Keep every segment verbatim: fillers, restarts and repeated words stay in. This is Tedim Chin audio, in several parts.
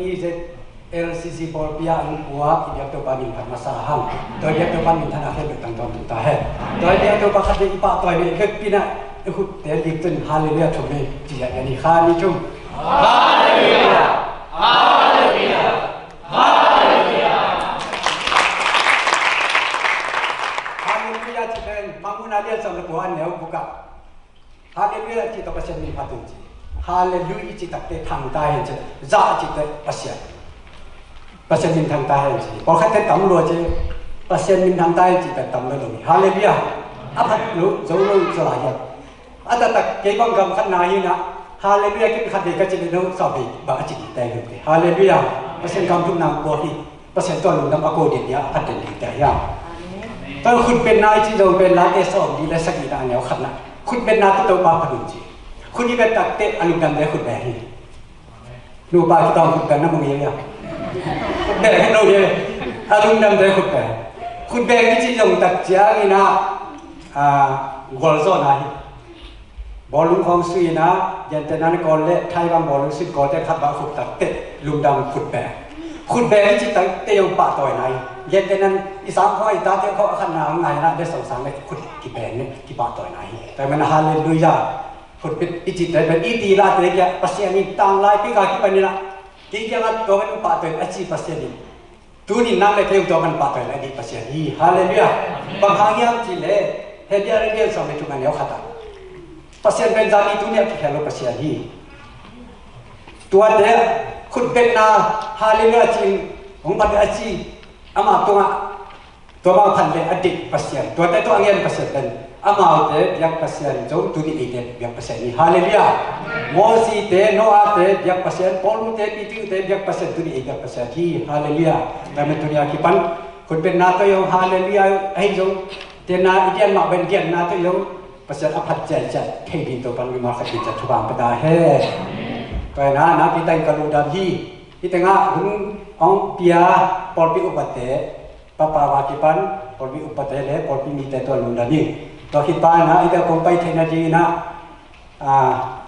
I Z L C C pawlpi ah hong pua i biak Topa minthan masa hang. Tua i biak Topa minthan a khempeuh tangtawn tung ta hen. Tua i biak Topa khat i pahtawi mei khempeuh in ah i khutte lik tun Halleluiah thum ni ci-in a ni kha ni thum. Halleluiah! Halleluiah! Halleluiah! Halleluiah ci pen Mangmuhna lian sawm le kua a neu guk ah Halleluiah cih tawh Pasian min phat un ci. Halleluiah cih takteh thang ta hen ci. Zah cih tawh Pasian, Pasian min thang ta hen ci. Pawlkhatte tam lua ci. Pasian min thang ta hen cih tawh tam lua lo hi. Halleluiah. A phat lo zo lo ci lai hiam. A taktak kei bang gam khat na hi na. Halleluiah kin khat vei ka ci le no sau vei bang a ci ding te hi. Halleluiah. Pasian gam thum nang pua hi. Pasian tua lungdam a ko den dia a phat den ding te hiam. Tua khutbetna i ci zong pen Late sawm li le sagihna a neu khatna. Khutbetna tawh Topa phat un ci. Khut i bet takteh a lungdamte khut beng hi. Nupa kitawng khut beng na mong hi hiam. Khut beng hi lo hi. A lungdamte khut beng. Khut beng i ci zong tak ciangin ah, ah, gualzawhna hi. Bawlung khawng sui in ah, gentehna in Kawl le Thai bang bawlung sui, Kawlte khat bang khut takteh lungdam khut beng. Khut beng i cih takteh zong pahtawina hi. Gentehna in i sang khawng i tate khawng a khatna hong ngai in ah, le sawng sang le khut kibeng le kipahtawina hi. Tua ahih manin Halleluiah. Khut beng i cih takteh i ti late kiang Pasian in tanglai pi ka kipan in ah, kei kiangah tua bang pahtawi a ci Pasian in Tuni nang le kei tua bang pahtawi lai ding Pasian hi. Halleluiah. Bang hang hiam cih leh Hebru lian sawm le thum a neu khat ah Pasian pen zani tuni a kikhel lo Pasian hi. Tuate khutbetna Halleluiah ci-in hong phat a ci, ama tungah tua bang phat le a deih Pasian, tuate tua a ngen Pasian pen Amaute biak Pasian zong tuni eite biak Pasian hi. Halleluiah. Mosite, Noahte biak Pasian, Paulute, Peterute biak Pasian tuni ei biak Pasian hi. Halleluiah. Tua ahih manin tuni a kipan khutbetna tawh zong Halleluiah ahi zong, tenna i dian mah bang dianna tawh zong Pasian a phat ciatciat thei ding Topa'n mimal khat ciat thupha hong pia ta hen. Tua ahih manin nakpi takin ka lungdam hi. Hih tengah hun hong pia pawlpi upate, Papa va kipan pawlpi upate le pawlpi mite tua lungdam hi. Tua khit pan ah eite kong pai theihna dingin ah, ah,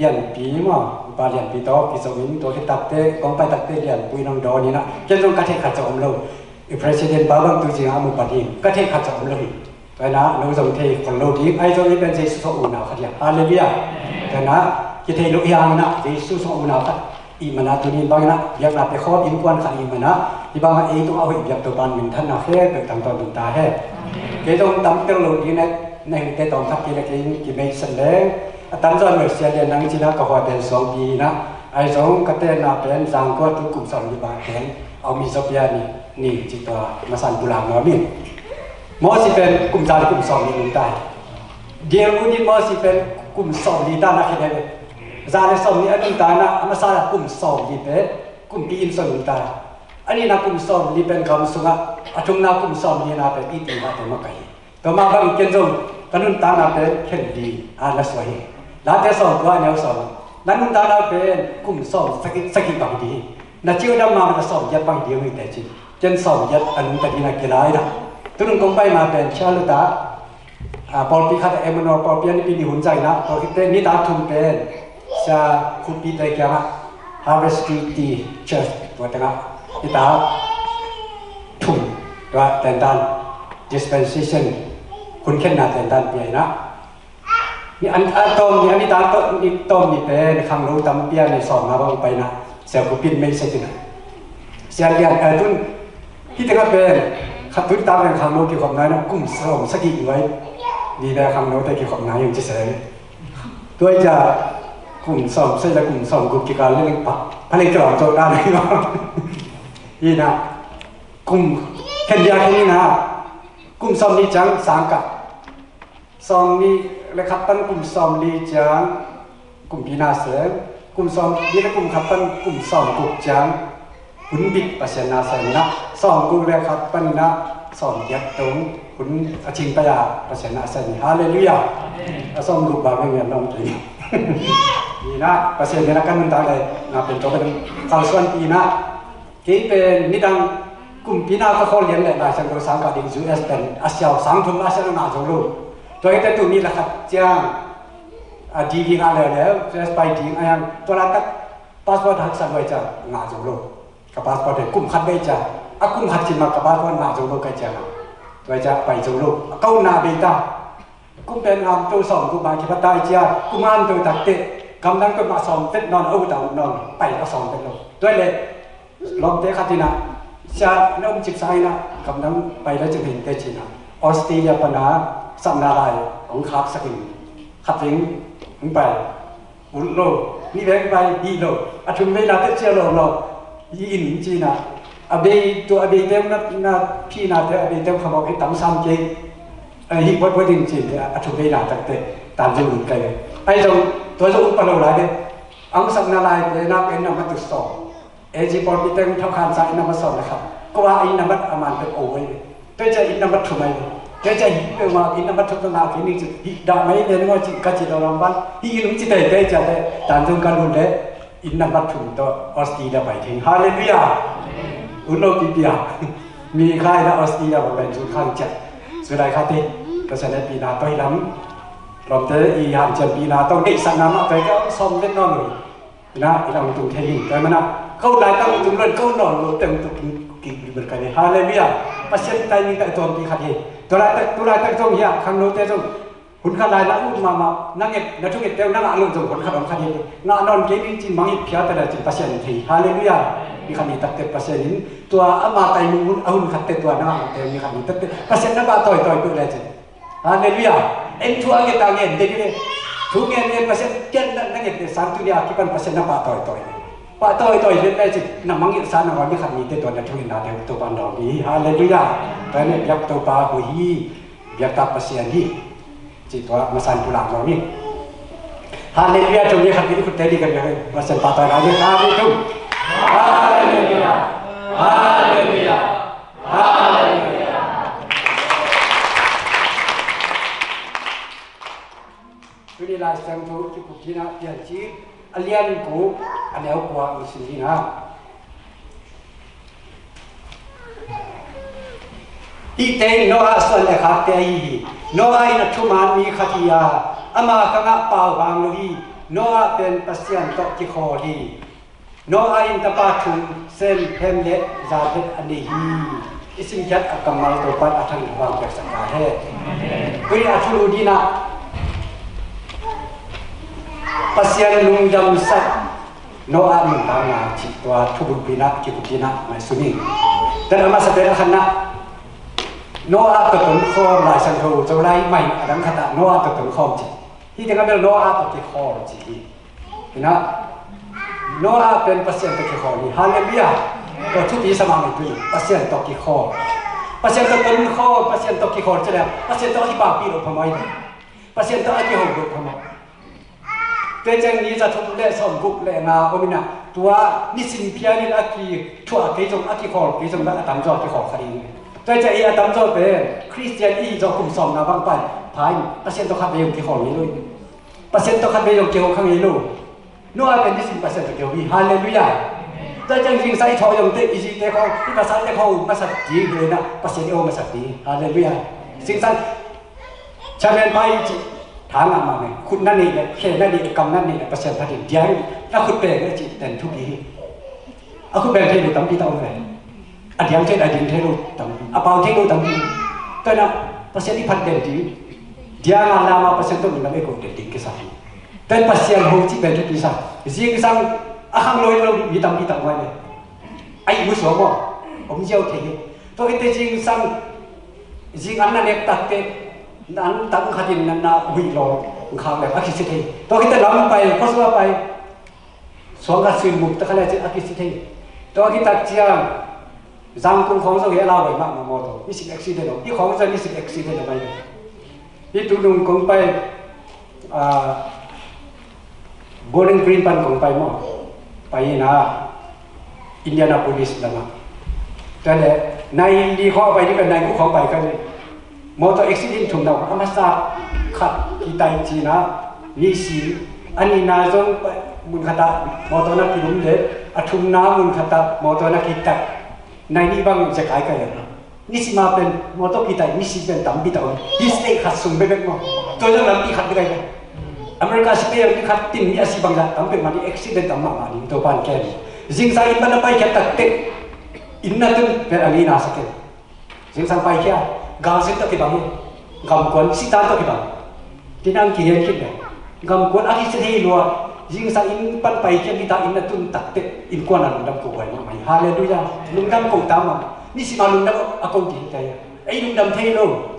Lianpi maw, Upa Lianpi tawh kizom in, tua khit takteh kong pai takteh Lianpu in hong dawn in ah, ken zong ka theih khat zong om lo. I president pa bang tu zing a mu pan hi, ka theih khat zong om lo hi. Tua ahih manin no zong thei khol lo ding, ahi zong hih pen Jesu suah unau khat hi a. Halleluiah. Tua ahih manin kithei loh hi hang in ah, Jesu suah unau khat i hih manin tuni in bangin ah biakna pia khawm innkuan khat i hih manin, hih bangin ei tungah a hoih biak Topa'n minthanna khempeuh tangtawn tung ta hen. Kei zong tam tel lo ding, na hihte tawm khat kei le kei in kimeisen leng, a tamzaw in Mercy a lian nang ci-in ah ka hua pen Suangpi in ah, ahi zong ka tenna pen Zangkua tu kum sawm li bang pen a om hi zaw pia ni, ni ci tua masa in pulak nuam ing. Mosi pen kum za le kum sawm nih nungta hi. Dil Uni Mosi pen kum sawm li ta na khit hi ve. Za le sawm nih a nungta na, a masa kum sawm li pen kumpi inn sung nungta. A nihna kum sawm li pen gam sungah, a thumna kum sawm lina pen i ti mah pen makaih hi. Tua mah bang ken zong ka nuntakna pen khen li a na suak hi. Late sawm kua a neu sawm. Na nuntakna pen kum sawm sagih, sagih bang hi ding hi. Na ci uh dam mah na sawm giat bang hi ding hi teh ci. Ken sawm giat a nungta ding a kilai na. Tunung kong pai ma pen Charlotte ah, ah, pawlpi khat ah Emmanuel pawlpi a Nipi ni hun zang in ah, tua khit teh nitak thum pen Sia Khup Pi te kiangah Harvest Treaty Church tua tengah nitak thum tua tentan dispensation hun khenna tentan pia in ah, ni an, a tawm ni, a nitak tawm ni, tawm ni pen khangno tampi a ni sawmna bang pai in ah, Sia Khup Pi in meisek in ah, Sia Lian, eh, tun, hih tengah pen khat tun tak pen khangno kikhopna in ah kum sawm sagih nuai ni pen khangnote kikhopna hi ci se. Tua hi ciang kum sawm sagih le kum sawm guk kikal leng pa, pha leng kilam zo dan hi. Hi in ah, kum khen dia khen in ah, kum sawm nih ciang sangkah, sawm nih le khat pan kum sawm li ciang kumpi na sem, kum sawm li le kum khat pan kum sawm guk ciang hun bit Pasian na sem in ah, sawm guk le khat pan in ah sawm giat tung hun a cing pai a Pasian na sem hi. Halleluiah. A sawm guk bang ngen nong kei. Hi in ah, Pasian in ah ka nuntak le na pen tua pen kalsuanpih in ah, kei pen nidang kumpi na ka khawl lian leh Lai Siangtho sang kah ding U S pen a siau sang thum a siau na zo lo. Tua hi teh tuni la khat ciang a D V ngah leuleu, U S pai ding a hiang tua la tak Passport haksa luai ciang ngah zo lo. Ka passport hi kum khat vei ciang, a kum khat cin mah ka passport ngah zo lo kai ciang a, tua ciang a pai zo lo. A ka utna bei ta. Kum pen ngam to sawm kum mah kipat tai ciang, kum ngam to takteh, gamdang pen mah sawm vet nawn, a ut a ut nawn, pai a sawm vet lo. Tua leh lawmte khat in ah, sia na um cipsa in ah, gamdang pai lai cin hin te cin ah, Australia pan a sapna lai hong khaksak in, khat veng hong pai. Ut lo, ni veng pai, hih lo. A thum veina teh cia lawm lo. Hih in cin ah, a bei, tua a bei teng na, na phina teh a bei teng khamawk hi tam sam kei. A hih buatbuat in cin teh a thum veina tak teh tan zong ut kai. Ai zong, tua zong ut pa lo lai teh. Ang sapna lai teh na pen na matu sawm. A G pawlpi teng thokhan sa inn a va sawm le khat. Kua inn a mat a man pek o ei. Tua cia inn a mat thum ei. Tua cia hih pek ma inn a mat thum na kei ning ci. Hih dah mai nen ngoi ci ka ci lo lam ban. Hih inn ci tei tei cia tei. Tan zong ka lun le. Inn a mat thum to Australia pai theng. Hallelujah. Un lo pi pia. Mi khai na Australia pai pai zun khang cia. Su lai kha te. Ka sa ne pi na toi lam. Lawmte i han cian pi na tong deih sa na ma pai ka sawm vet nawn lo. Ina, ina hong tung thei hi. Tua hi mana, ko lai tang tung lon, ko nawn lo teng tung ki, ki, ki, ki, ki, Hallelujah. Pasian tai ning tai tuam pi khat hi. Tua lai tak, tua lai tak zong hi a, khang lo te zong. Hun khat lai na ut mahmah, na nget, na thunget teu, na ngah lo zong hun khat om khat hi. Ngah nawn kei ning cin mangit phia ta le cin Pasian thei. Hallelujah. Mi khat ni tak te Pasian in, tua ama tai mung hun, a hun khat te tua na ngah te mi khat ni tak te. Pasian na ba toi toi tu le cin. Hallelujah. En thu a ngen ta ngen dek le. Thu ngen ngen Pasian kian na, na ngen te sang tu ni a kipan Pasian na pahtawi tawi. Pahtawi tawi le le cin na mangngilh sa na ngawng ni khat ni te tua na thu ngen na te Topa nawm hi. Hallelujah. Tua ne biak Topa hu hi. Biak ta Pasian hi. Ci tua masan tu lak nawm hi. Hallelujah. Thu ngen khat ni khut te di kan biak Pasian pahtawi lai ni. Hallelujah. Hallelujah. Hallelujah. Hallelujah. Tuni Lai Siangtho kikup ding a Piancil a lian guk a neu kua i sim ding a. Hihte in Noah suan le khakte ahi hi. Noah in a thuman mi khat hi a, ama khangah pau vang lo hi. Noah pen Pasian tawh kikhawl hi. Noah in tapa thum, Sem, Ham le Jafet a nei hi. I simkhiat a kammal Topa in a thang vang piaksak ta hen. Tuni a thulu ding a Pasian lungdamsak Noah nuntakna cih tua thubulpina kikup ding a ngaihsun ing. Tua a masa pen a khatna Noah tawh tonkhawm Lai Siangtho Zolai mai a dang khat ah Noah tawh tonkhawm cih. Hih teng a bel Noah tawh kikhawl cih hi. Ina, Noah pen Pasian tawh kikhawl hi. Hallelujah. Tua thupi sa mahmah hi. Pasian tawh kikhawl. Pasian tawh tonkhawm, Pasian tawh kikhawl ci leh Pasian tawh a kipakpih loh phamawh hi. Pasian tawh a kiho loh phamawh. Tua ciang ni za thum le sawmguk le nga om ina, tua nisim phial in a kithuah kei zong, a kikhawl kei zong, a tamzaw a kikhawl kha ding. Tua ciang i a tamzaw pen Khristian i zawh kum sawmna bang pai pha in Pasian tawh khat vei zong kikhawl ngei lo hi. Pasian tawh khat vei zong kiho kha ngei lo. Noah pen nisim Pasian tawh kiho hi. Hallelujah. Tua ciang zingsang i thawh zong teh i zite khawng, i pasalte khawng masa ding hi lo ina, Pasian i ho masa ding. Hallelujah. Zingsang chairman pa i cih tha ngah mah meh. Khut na neih leh, khe na neih leh, kam na neih leh, Pasian phat in diang in na khut beng leh cih ten thupi hi. A khut beng thei lo tampi tak om ve. A diang thei, a ding thei lo tampi, a pau thei lo tampi. Tua na Pasian i phat den ding, diang a lam a Pasian tawh lungdam ei ko den ding kisa hi. Tua Pasian ho cih pen thupi sa. Zingsang a khang lo in lo mi tampi tak om ve. A ihmu suak maw? Om ziau thei hi. Tua khit teh zingsang, zing an na nek tak teh, na an tak khat in na, na huih lawng khak leh a kisi thei. Tua khit teh lam pai, khuasung a pai. Suang khat suih muk tak khat leh cin a kisi thei. Tua khit tak ciang, Zangkong khawng zong hi a lau bai mahmah mawtaw. Nisim accident om. Hih khawng zong nisim accident om ahi ve. Hih tu nung kong pai, ah, Bowling Green pan kong pai maw. Pai ina Indianapolis lamah. Tua leh nai li khawng a pai ding pen nai guk khawng pai ka hi. Mawtaw accident thum na om a, a masa khat kitai cina, nisi, a nihna zong mun khatah mawtaw na kilum leh, a thumna mun khatah mawtaw na kitai. Nai nih bang zekai ka hi a. Nisim a pen mawtaw kitai, nisim pen tampi tak om. Hih state khat sung bekbek maw. Tua zong lampi khat bek ahi ve. America sipai ni khat tin ni a si bangzah tam peuhmah ni, accident tam mahmah ni, Topa'n kem. Zingsang inn pan a paikhia takteh inn na tun pen a ngei na sa ken. Zingsang paikhia, galsem tawh kibang hi. Gamkuan sitan tawh kibang. Tua nang kihen khit leh gamkuan a kisia thei lua. Zingsang inn pan paikhia nitak inn na tun takteh innkuan a lungdam ko huai mahmah hi. Halleluiah. Lungdam ko ta mah. Nisim a lungdam a ko ding ta hi. Ei lungdam thei lo.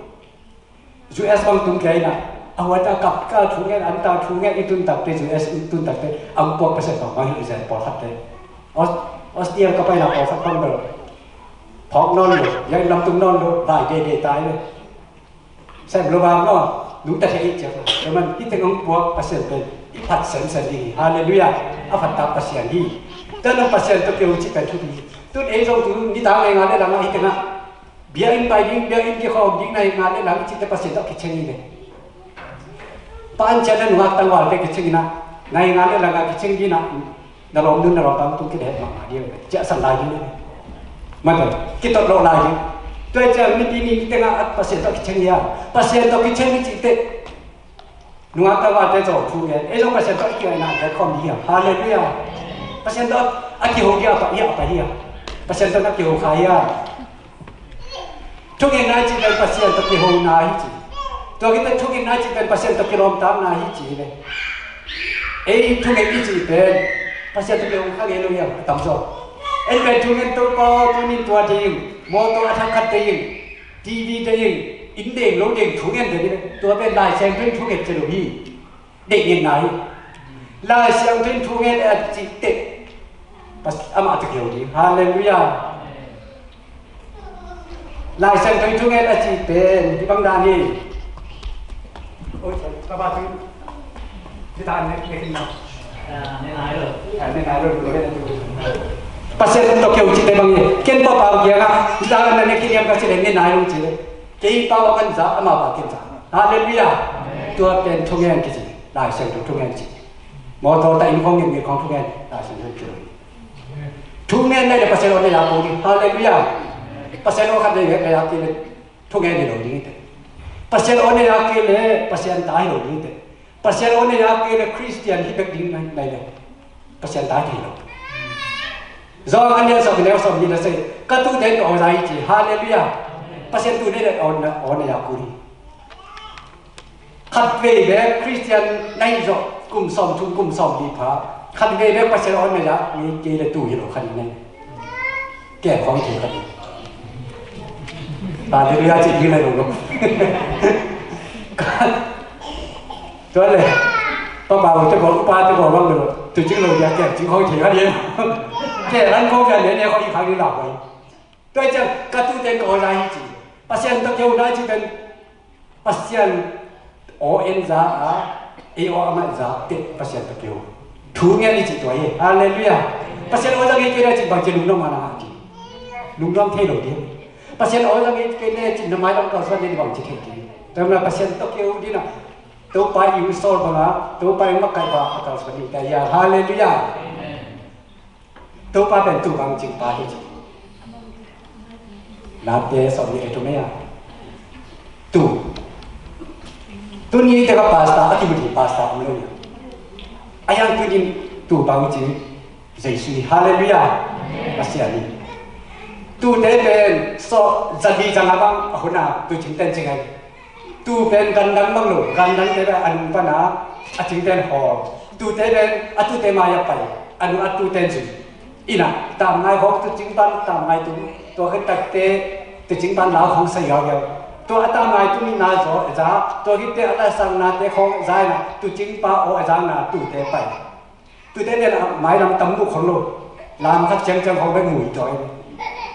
U S bang tung kei na, a huat a kap ka thu ngen, an ta thu ngen, i tun takte, U S i tun takte, ang puak Pasian bang bang hi zen pawlkhatte. Aus-, Australia ka paina pawlkhat bang bel phawk nawn lo, yang lam tung nawn lo, vai dede tai lo. Sem lo bang no, nungta thei i ciak lo. Tua man, i teng ang puak Pasian pen i phat semsem ding hi. Halleluiah. A phat tak Pasian hi. Tua nang Pasian tawh keu cih pen thupi hi. Tun ei zong tu nitak ngei nga le lang a hi teng ah Biakinn pai ding, biakinn kikhawm ding, nai nga le lang i cihte Pasian tawh kicheng hi ve. Pa an ciang na nungak tangvalte kicheng hi na, nai nga le lang a kicheng ding na, na lawm nun na lawm tang tung kideh mahmah ding ve. Ciahsan lai ding ve. Mate, kitot lawh lai ding. Tua ciang nipi ni tengah Pasian tawh kicheng hi a. Pasian tawh kicheng i cihte Nungak tangvalte zong thu ngen, ei zong Pasian tawh a kihoina ngen khawm ding hi a. Halleluiah. Pasian tawh a kiho ding a pah hi a, a pah hi a. Pasian tawh na kiho kha hi a. Thungetna i cih pen Pasian tawh kihona hi ci. Tua khit teh thungetna i cih pen Pasian tawh kilawmtatna hi ci hi ve. Ei thunget i cih pen Pasian tawh kiho kha ngei lo hi a, a tamzaw. Ei pen thungen Topa aw, tuni tua ding, mawtaw a thak khat ding. TV deng, inn deng, lo deng, thungen deng, tua pen Lai Siangtho in thungen ci lo hi. Deng ngen nai. Lai Siangtho in thungen a cih teh pas amah tawh kihel ding. Halleluiah. Lai Siangtho in thungen a cih pen hih bang dan hi. Oi, ka ba tu. Pasian tawh keu cihte bang hi. Ken Papa kiangah, hih dan na ne khin hiam ka cih leh ne nai lo cih leh. Kei pa bang an za, amah bang ken za. Halleluiah. Tua pen thungen kici. Lai Siangtho thungen ci. Mawtaw ta inn khawng ngen ngen khawng thungen. Lai Siangtho kici. Thungen nai leh Pasian aw na ya ko ding. Halleluiah. Pasian aw khat nei leh na ya kei leh thungen hi lo ding hi teh. Pasian aw na ya kei leh Pasian ta hi lo ding hi teh. Pasian aw na ya kei leh Khristian hi bek ding nai, nai leh Pasian ta hi lo. Johan a lian sawm, a neu sawm nih na sei, ka tute in ka aw za hi ci. Halleluiah. Pasian tute in aw na, aw na ya ko ding. Khatvei bek Khristian na hi zawh kum sawmthum kum sawmli pha, khatvei bek Pasian aw na ya ngei kei leh tu hi lo kha ding hi. Kem khawng thei kha ding. Halleluiah ci ding hi lo lo. Tua leh pa bau te ko, upa te ko bang lo, tu cing lo ya kem cing khawng thei kha ding. Kem khawng thei kha ding, ne khawng i kha ding lau bai. Tua ciang ka tute in ka aw za hi ci. Pasian tawh keu na ci pen Pasian aw en za a, ei aw amah za teh Pasian tawh keu. Thungen i cih tua hi. Halleluiah. Pasian aw za ngei kei leh cih bang ci lungnuam a na ngah ci. Lungnuam thei lo ding. Pasian aw za ngei kei leh cih na mailam kalsuan ding bang ci thei ding. Tua na Pasian tawh keu ding na. Topa i hong sawl bang a, Topa i hong makaih bang a kalsuan ding ta hi a. Halleluiah. Topa pen tu bang cing pa hi ci. Late sawm nih le thum hi a. Tu. Tuni teh ka pastor, a tu ding pastor om lo hi a. A yang tu ding tu bang cing Jesu hi. Halleluiah. Pasian hi. Tute pen sawm zali zanga bang a hun a tu cing ten cing ai. Tu pen gandang bang lo, gandang te pen a nung pan a, a cing ten hawl. Tute pen a tute mai a pai, a nung a tute zui. Ina, tam ngai hawk tu cing pan, tam ngai tu, tua khit takteh tu cing pan lau hong sai yau yau. Tua a tam ngai tu mi na zaw a za, tua khit teh a la sang na te khawng za ina, tu cing pa aw a za na tute pai. Tute nen a mailam tam muh khol lo. Lam khat ciangciang khawng bek mu hi tua hi.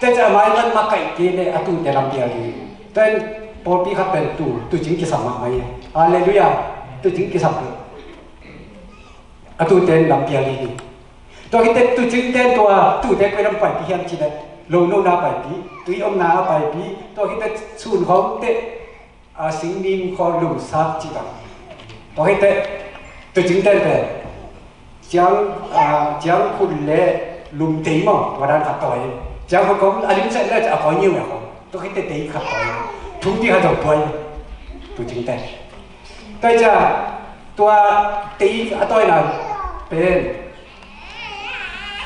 Tua ciang a mailam makaih kei leh a tute lam pial ding. Tua in pawlpi khat pen tu, tu cing kisam mahmah hi. Halleluiah. Tu cing kisam peuh. A tute in lam pial ding hi. Tua khit teh tu cing ten tua tute koi lam paipi hiam cih leh, lo nona paipi, tui omna a paipi, tua khit teh sun khawng teh, a, singnim khawng lum sak cih bang. Tua khit teh tu cing ten pen ciang, a, ciang khun le lum tei maw, tua dan khat tawi. Ciang khun khawng a lim set le a kawi ngiu le khawng. Tua khit teh tei khat tawi. Thum ti khat zong tawi. Tu cing ten. Tua ciang Tua tei a tawina pen,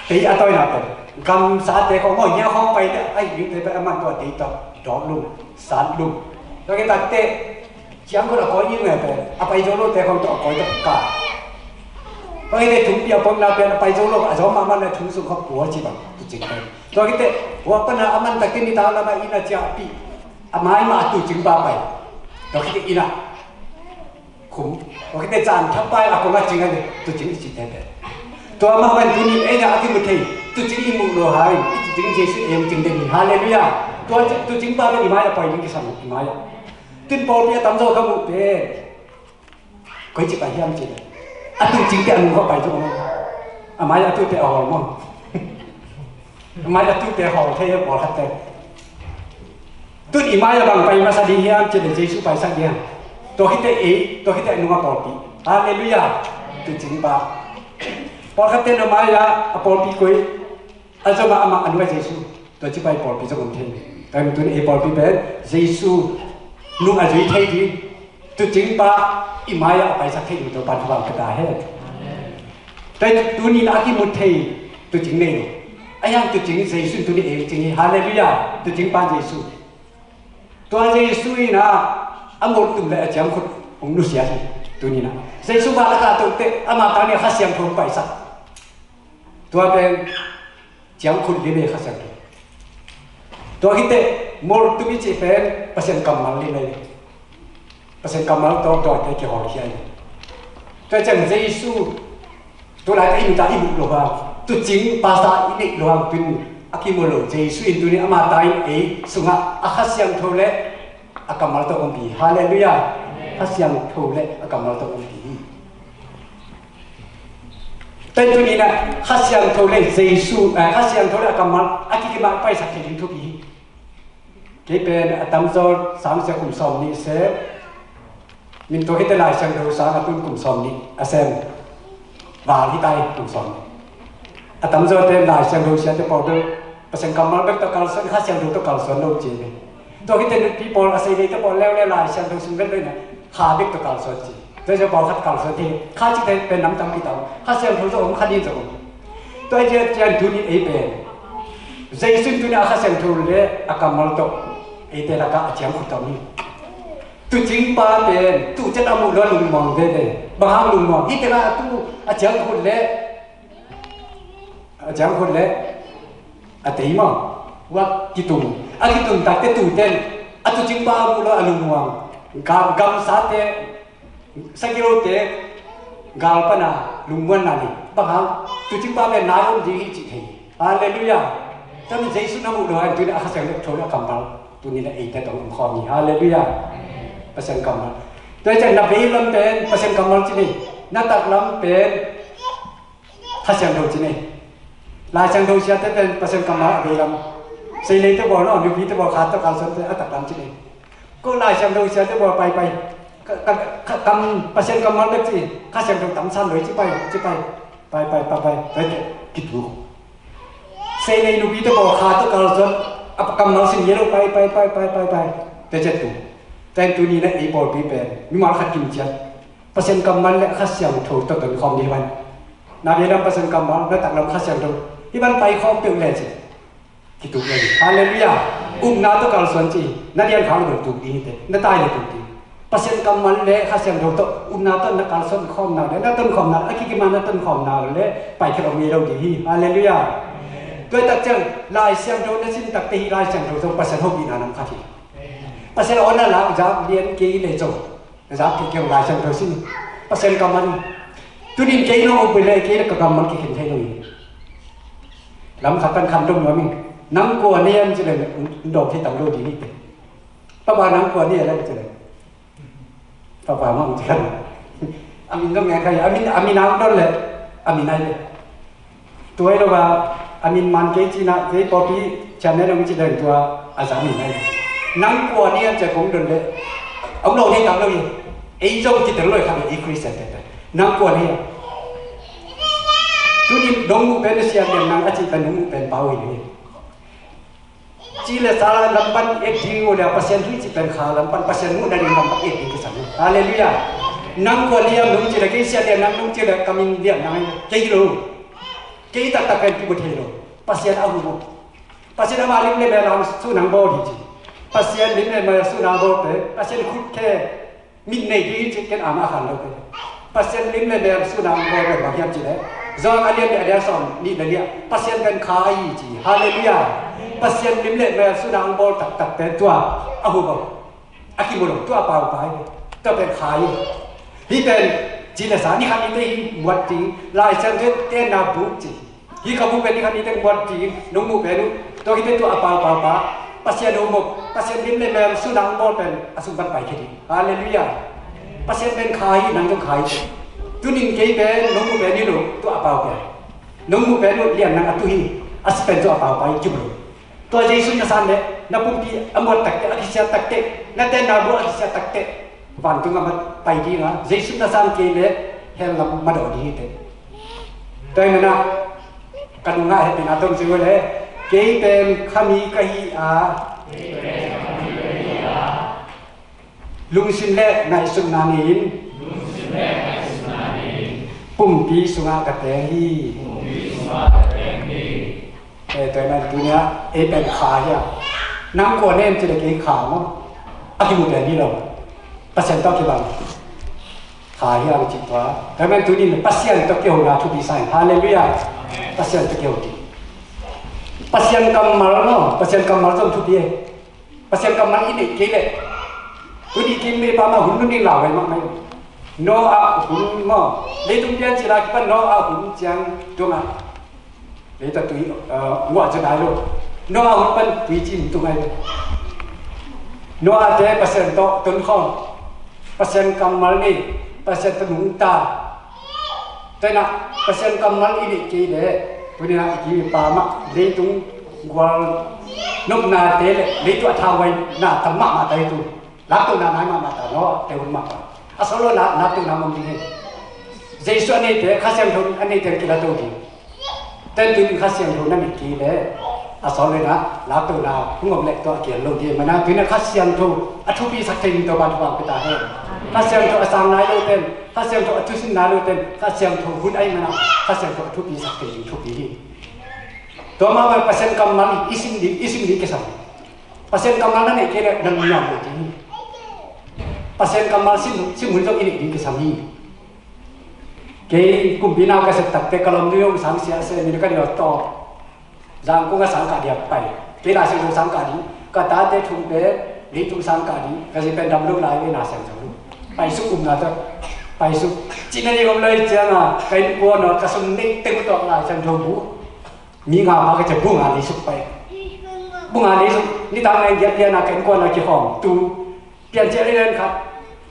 tei a tawina pen gamsate khawng, ngawi nia khawng pai te, ai, mite pen a man tua tei tawh dawk lum, sat lum. Tua khit takte ciangkhut a kawi in ngai pen a pai zo lote khawng tawh a kawi tawh ka. Tua khit te thumpi a pom na pen a pai zo lo, a zawm mahmah na thum sung kha pua ci bang tuucing pen. Tua khit te hua pana a man takte nitak lamah inn a ciahpih, a mai mah a tuucing pa pai. Tua khit te inn ah khum. Tua khit te caan thapai a kong a cing a le tuucing i cih tete. Tua mah bang tuni ei na a kimu thei tuucing i muh lo hai, i tuucing Jesu i hong cing den hi. Halleluiah. Tua tuucing pa pen i mai a pai ding kisam i mai a. Tun pawlpi a tamzaw ka muh pen koi ci pai hiam ci le, a tuucing te a nung ka pai zong a mai a tuute a hawl maw? Mai a tuute hawl thei a pawlkhatte. Tun i mai a bang pai masa ding hiam ci le Jesu paisak ding hiam? Tua khit te ei, tua khit te a nung a pawlpi. Halleluiah. Tuucing pa. Pawlkhatte na mai a a pawlpi koi a zom a amah a nung a Jesu. Tua ci pai pawlpi zong om thei. Tua hi tun ei pawlpi pen Jesu nung a zui thei ding tuucing pa i mai a paisak thei ding Topan thupha pia ta hen. Tua hi tuni na a kimu thei tuucing nei lo. A hiang tuucing Jesu tuni ei cing hi. Halleluiah. Tuucing pa Jesu. Tua Jesu in a a mawltum le a ciangkhut hong nusia hi. Tuni na Jesu va laka tote ama tang ni Kha Siangtho paisak. Tua pen ciangkhut li ve Kha Siangtho. Tua khit te mawltum i cih pen Pasian kammal li nei. Pasian kammal tawh tuate kihawlkhia hi. Tua ciang Jesu tu lai ka i mita i muh lo hang, tuucing pasta i neih lo hang tun a kimu lo. Jesu in tuni ama ta in ei sungah a Kha Siangtho le a kammal tawh ompih hi. Halleluiah. Kha Siangtho le a kammal tawh ompih hi. Tua hi tuni na Kha Siangtho le Jesu, eh, Kha Siangtho le a kammal a kikimah paisak thei ding thupi hi. Kei pen a tamzaw sang sia kum sawm nih se, min tua khit te Lai Siangtho sang a tun kum sawm nih a sem val hi ta hi, kum sawm nih. A tamzaw te Lai Siangtho sia te pawl bel Pasian kammal bek tawh kalsuan, Kha Siangtho tawh kalsuan lo ci hi. Tua khit te nupi pawl a sei lei te pawl leuleu Lai Siangtho sung bek bek na Kha bek tawh kalsuan ci. Tua hi pawlkhat kalsuan thei, Kha cih te pen nam tampi ta om, Kha Siangtho zong om, Kha ding zong om. Tua hi ciang tuni ei pen Jesu in tuni a Kha Siangtho le a kammal tawh eite lakah a ciangkhut tawh hi. Tuucing pa pen tuucet a muh lo a lungmuang veve. Bang hang lungmuang? Hih tengah a tu a ciangkhut le a ciangkhut le a tei maw, hua kitum. A kitum takte tuute in a tuucing pa a muh lo a lungmuang. Gam, gamsate, sagilote gal pana lungmuanna nei. Bang hang? Tuucing pa pen nai om ding hi cih thei. Halleluiah. Tami Jesu na muh lo a, tuni a Kha Siangtho le a kammal tuni na eite tawh om khawm hi. Halleluiah. Pasian kammal. Tua hi ciang na veilam pen Pasian kammal ci ni, na taklam pen Kha Siangtho ci ni. Lai Siangtho siate pen Pasian kammal a veilam. Seilei te bawl no, nupi te bawl, Kha tawh kalsuan te a taklam ci ni. Ko Lai Siangtho siate bawl pai pai. Ka, ka, ka, kam, Pasian kammal bek ci. Kha Siangtho tamsan lo hi ci pai, ci pai. Pai, pai, pai, pai. Pai te kitu. Seilei nupi te bawl, Kha tawh kalsuan a kammal sin yellow pai, pai, pai, pai, pai, pai. Te ciat tu. Teng tuni na ei pawlpi pen mimal khat kim ciat Pasian kammal le Kha Siangtho tawh tonkhawm ding hi van. Na veilam Pasian kammal, na taklam Kha Siangtho. Hih bang paikhawm peuh le ci. Kituk le. Halleluiah. Upna tawh kalsuan ci. Na lian khak le tuk ding hi te. Na tai le tuk ding. Pasian kammal le Kha Siangtho tawh upna tawh na kalsuan khawmna le na tonkhawmna, a kikima na tonkhawmna le paikhiat om ngei lo ding hi. Halleluiah. Tua hi tak ciang Lai Siangtho na sin takte hih Lai Siangtho zong Pasian hopihna nam khat hi. Pasian aw na lak zak lian kei le zong na zak kei kei Lai Siangtho sin. Pasian kammal. Tunin kei nong uk pui le kei le ka kammal kikhen thei lo hi. Lam khat pan khan dom nuam ing. Nang kua na hiam ci le, dawm thei tam lo ding hi te. Papa nang kua na hiam ci le, papa mah ci le, a min dong ngai khai, a min, a min ang don le, a min ai le. Tua hi lo a, a min man kei cina, kei pawlpi chairman hong ci deng tua a za min ai. Nang kua na hiam ci a kong don le, hong lo thei tam lo hi. Ei zong kitel lo hi kha, ei Christian te te. Nang kua na hiam? Tunin dong muh pen na siam lian nang a cih pen dong muh pen pau hi. Ci le sa lam pan et ding uh le Pasian thu cih pen kha lam pan Pasian muh na ding lam pan et ding kisam. Halleluiah. Nang kua liam nung ci le, kei Sia Lian Nang nung ci le, ka min Lian Nang kei lo. Kei taktak pen kimu thei lo. Pasian a hum uh. Pasian ama lim le mel a sun nang bawl hi ci. Pasian lim le mel sun nang bawl te, Pasian khut khe min nei ding hi ci, ken ama a khan lo te. Pasian lim le mel sun nang bawl te bang hiam ci le, Johan a lian nih a lian sawm nih le nih ah, Pasian pen kha ahi ci. Halleluiah. Pasian lim le mel sun nang bawl taktak te tua a hum uh. A kimu lo, tua a paupai hi. Tua pen kha hi. Hih pen ci le sa, ni khat ni te hi muat ding, Lai Siangtho tenna buk ci. Hih ka buk pen ni khat ni te muat ding, nong muh pen uh. Tua hi te tua a paupaupa. Pasian hong muh, Pasian lim le mel sun nang bawl pen a sung pan pai khe ding. Halleluiah. Pasian pen kha hi, nang zong kha hi. Tunin kei pen nong muh pen hi lo, tua a pau pen. Nong muh pen uh, Lian Nang a tu hi. A si pen tua a paupai hi, kimu lo. Tua Jesu na san le, na pumpi a muat takte, a kisiat takte, na tenna buk a kisiat takte, vantung a ma pai ding a, Jesu na san kei le, hell lam ma dawh ding hi te. Tua hi mana, ka nungah hehpihna tawh ci uh le, kei pen khami ka hi a, lungsim le ngaihsutna nei-in, pumpi sungah ka teng hi. Eh, tua hi man tunia ei pen kha hi a. Nang kua na hiam ci le kei kha maw. A kimu pen hi lo. Pasian tawh kibang. Kha hi a ci tua. Tua hi man tunin Pasian tawh kihona thupi sa hi. Halleluiah. Pasian tawh kiho ding. Pasian kammal maw. Pasian kammal zong thupi hi. Pasian kammal i neih kei leh, tuni kim vei pa mah hun nungin lau gai mahmah hi. Noah hun maw, leitung piancil a kipan Noah hun ciang tungah, leitung tui, eh, nguah ci nai lo. Noah hun pan tuici hun tung ngai lo. Noah te Pasian tawh tonkhawm, Pasian kammal nei, Pasian tawh nungta. Tua hi-in ah Pasian kammal i neih kei leh, tuni-in ah i kim i pa mah leitung gual nopnate le leitung a thahuaina tam mahmah ta hi tu. Laktohna nai mahmah ta, Noah te hun mah ta. A solo na laktohna mong ding hi. Jesu a neite, Kha Siangtho a neite kilato ding. Tua hi-in tuni-in Kha Siangtho na neih kei leh, a solo na laktohna hong om leh tua a kial lo ding. Mana tuni-in ah Kha Siangtho a thupisak thei ding Topa thupha pia ta hen. Kha Siangtho a sang nai lo ten, Kha Siangtho a thusin nai lo ten, Kha Siangtho hun ahih manin ah Kha Siangtho a thupisak thei ding thupi hi. Tua mah bang Pasian kammal i sim ding, i sim ding kisam. Pasian kammal na neih kei leh na lungnuam lo ding hi. Pasian kammal sim, sim hun zong i neih ding kisam hi. Kei kumpi na ka sep takte ka lawm ding hong sang sia se min ka ding tawh. Zangkong a sang kah ding a pai. Kei Lai Siangtho sang kah ding. Ka tate thum pen leitung sang kah ding. Ka zi pen dam lo lai ve, na siang zo lo. Pai suk umna tawh. Pai suk. Cina ni gom lai ciang a, ka innkuan aw, ka sum neih teng tawh Lai Siangtho bu. Mi nga pa ka cia bu nga nei suk pai. Bu nga nei suk. Nitak nai giat lian a ka innkuan a kikhawm tu. Piancil a lian khat,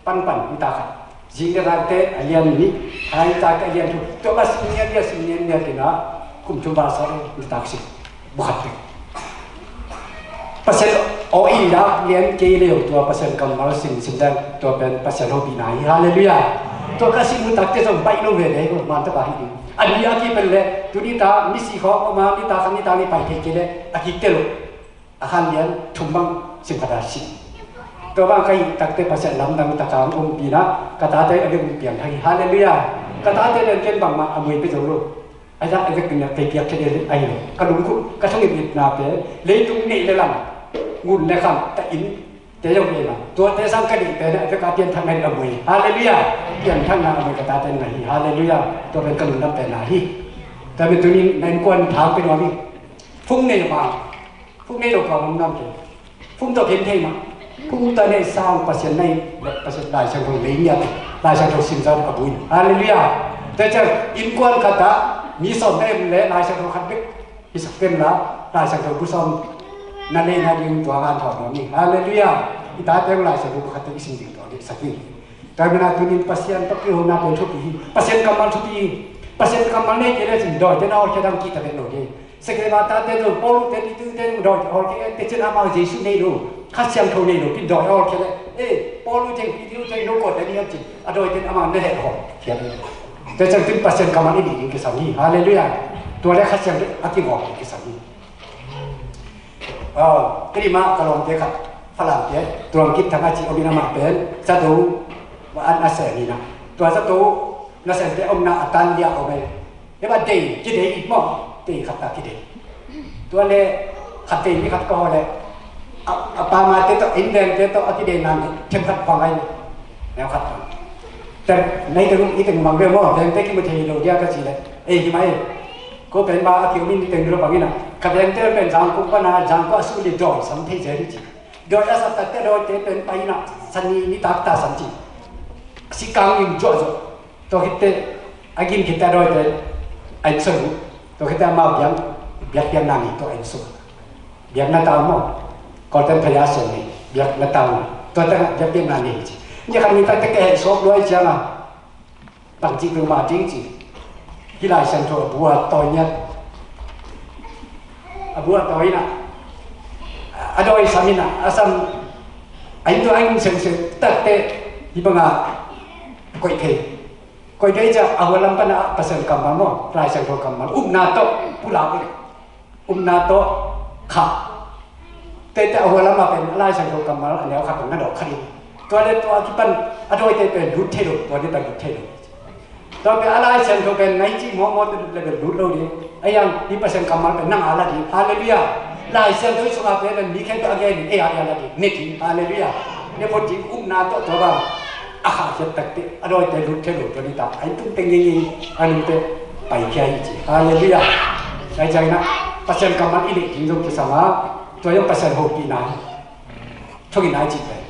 panpan, nitak khat. Zing nitak te a lian nih, hai nitak te a lian thum. Tua bang sim nian lian, sim nian lian, tua hi-in ah kum thum val sawt, nitak sim. Bu khat te. Pasian aw i lak lian kei leh tua Pasian kammal sim, sim dan, tua pen Pasian hopihna hi. Halleluiah. Tua ka sim nitak te zong baih lo ve ve, man ta ka hi ding. A ni a kipan leh, tuni ta, misi khawng, ma, nitak khat, nitak nih pai thei kei leh, a kik te lo. A khan lian thum bang sim khat a si. Tua bang ka hih takte Pasian lamdang takin hong ompih in ah, ka tate a vek hong piangthak hi. Halleluiah. Ka tate pen ken bangmah a muai pia zo lo. A zak a vek in ah kei piak thei ding ahi lo. Ka lungkhup, ka thong ipna pen leitung neih le lam, ngun le kham, ta inn te zong hi lo. Tuate sang ka neih pen a vek a pianthakna in a muai. Halleluiah. Pianthakna a muai ka tate in ngah hi. Halleluiah. Tua pen ka lungdam penna hi. Tua pen tuni-in na innkuan thang pia nuam hi. Phung nei mah. Phung nei lo ka hong nam kei. Phung tawh khen thei mah. Phung tawh nei sang Pasian nei le Pasian Lai Siangtho lei ngiat. Lai Siangtho sim zat a bui. Halleluiah. Tua ciang innkuan khat ah mi sawm na om leh Lai Siangtho khat bek i sak pen la, Lai Siangtho bu sawm na neihna ding tua ngan thawn nuam hi. Halleluiah. I tate Lai Siangtho bu khat bek i sim ding tua deihsak hi. Tua hi-in ah tuni-in Pasian tawh kihona pen thupi hi. Pasian kammal thupi hi. Pasian kammal nei kei leh cin dawite na hawlkhia ding kihta vet lo hi. Sekema tate zong, Paulu te, Pitu te zong dawite hawlkhia, tua ciang amau Jesu nei lo, Kha Siangtho nei lo, pen dawite hawlkhia leh, eh, Paulu te, Pitu te, no kawt te ni am cin, a dawite amau na het hawlkhia. Tua ciang tuni-in Pasian kammal i neih ding kisam hi. Halleluiah. Tua leh Kha Siangtho a kingawk ding kisam hi. Ah, ka nih mah ka lawmte khat, Falam te, Tuang Kip Thang a ci om in amah pen, Zato An a sen hi na. Tua zato nasente omna a tan lia om e. Eva dei, kidei i maw. Dei khat ta kidei. Tua le khat dei ni khat ka ho le. A, a pa ma te to, in deng te to, a kidei nan them khat pang ai. Neu khat pang. Te nei te i teng mang ve maw, deng te ki mu thei lo dia ka ci le. Ei hi mai. Ko pen ba a kiu min ni teng lo bang ina. Ka deng te pen jang ko pa na, jang ko a su li doi sam thei je ri ci. Doi a sa ta te doi te pen pa ina. Sani ni tak ta sam ci. Si kang in jo jo. Tua khit teh a gim khit teh a dawite a inn sung uh. Tua khit teh amau biak, biak piakna ni tua a inn sung. Biakna tau maw. Kawlte'n phaya sung ni biakna tau ni. Tua teh biak piakna ni ci. Ni khat ni tak teh ka heh sawp luai ciang a. Bang ci tu ma ding ci. Hih Lai Siangtho a bu a tawi ngiat. A bu a tawi na. A dawi sam in a, a sam. A inn tua a inn seng seng tak teh hih bang a koih thei. Koih thei ciang a hua lam pan a Pasian kammal maw, Lai Siangtho kammal upna tawh pulak in, upna tawh khah. Tua teh a hua lam a pen a Lai Siangtho kammal a neu khat na dawh khat in. Tua le tua a kipan a dawite pen lut thei lo, tua ni pen lut thei lo. Tua pen a Lai Siangtho pen nai cih mawkmawk lut le lut lo ding. A yang hih Pasian kammal pen nang a la ding. Halleluiah. Lai Siangtho sungah pen mi khempeuh a gen in ei a la ding. Ne ding. Halleluiah. Ne phot ding upna tawh tua bang. A kha khiat tak teh a dawite lut thei lo tua ni ta. A inn tung teng ngei ngei a nungte paikhia hi ci. Halleluiah. Lai ciang na Pasian kammal i neih ding zong kisam a, tua zong Pasian hopihna hi. Thungetna i cih pen.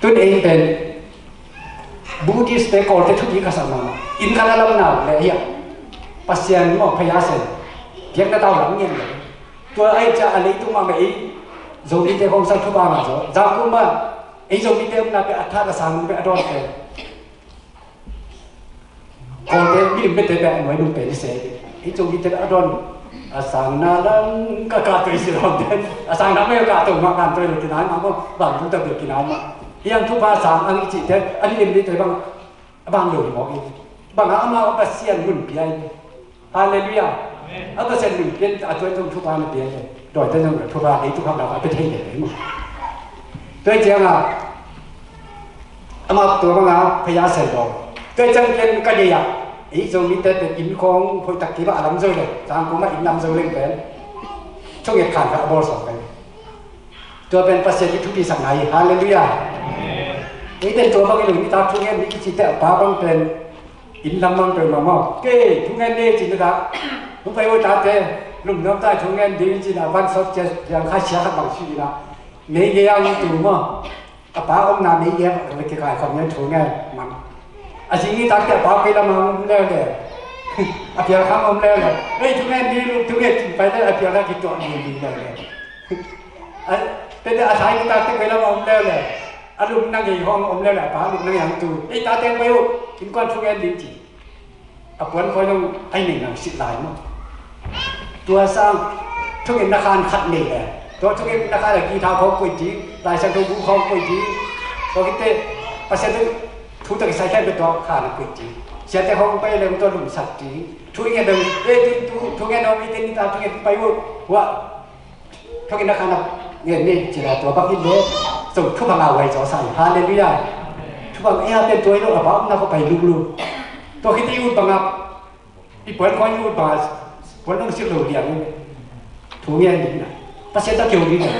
Tun ei pen Buddhist te Kawlte thupi ka sak mahmah. Inn khat a lamna le hiah Pasian maw phaya sen. Biakna tau lam ngian le. Tua ai ca a leitung mah mah ei Zomite khong sak thupha ngah zaw. Zangkum mah ei Zomite omna pe a that a sang pe a dawn pe. Kawlte milim bete pe a nuai nung pen i se. Ei Zomite a dawn a sang na lang ka ka toi si lam ten. A sang na me ka to ma kan toi lo kinai ma mo bang tu ta be kinai ma. Hiang thupha sang ang i cih te a milim bete bang a bang lo hi mawk i. Bang a amau a Pasian mun pia i. Halleluiah. A Pasian mun pian a tuan zong thupha na pia i. Dawite zong thupha ei tu kham lau a pe thei le mo. Tua ciang a amah tua banga phaya sen dawng. Tua ciang ken ka deih ah ei Zomite pen inn khawng hoih tak kei mah a lam zo le, Zangkong mah inn lam zo leng pen thunget khan kha a bawl sawm kai. Tua pen Pasian i thupi sak ngai. Halleluiah. Ei pen tua bang i lo nitak thungen ni i cite a pa bang pen inn lam bang pen mah maw. Kei thungen ni cin dah. Hong pai ua tate lum nuam tai thungen ding cin a van sawt cia, cia khai sia khat bang si ina. Mei gei a ung tu maw. A pa omna mei gei a va kikai khawm ngen thu ngen man. A zing i tak te a pa kei lam a om leuleu. A pial kham om leuleu. Ei thu ngen ni lu thu ngen cin pai le a pial a kituah ni ni leuleu. A te te a sai i tak te kei lam a om leuleu. A lum na gei hong om leuleu a pa lum na gei hong tu. Ei ta teng pai uh. Kin kuan thu ngen ding ci. A puan khawi zong ai nei nang sit lai maw. Tua sang thungetna khan khat nei le. Tua thungetna khan a guitar khawng koih ding, Lai Siangtho bu khawng koih ding. Tua khit teh Pasian thu, thu tak kisai khen pe tua khan a koih ding. Siate khawng pai leng tua lumsak ding. Thu i nget dong, eh, tu, tu, thungen om i ten i ta thungen pai uh. Hua. Thungetna khan a ngen ni, ci la tua bang in le, so thupha ngah huai zaw sa hi. Halleluiah. Thupha ngah, eh, a pen tua hi lo, a bang na ko pai lulu. Tua khit i ut bang a, i puan khawi i ut bang a, puan nong sik lo liang. Thu ngen ni na. Pasian tawh keu ni na.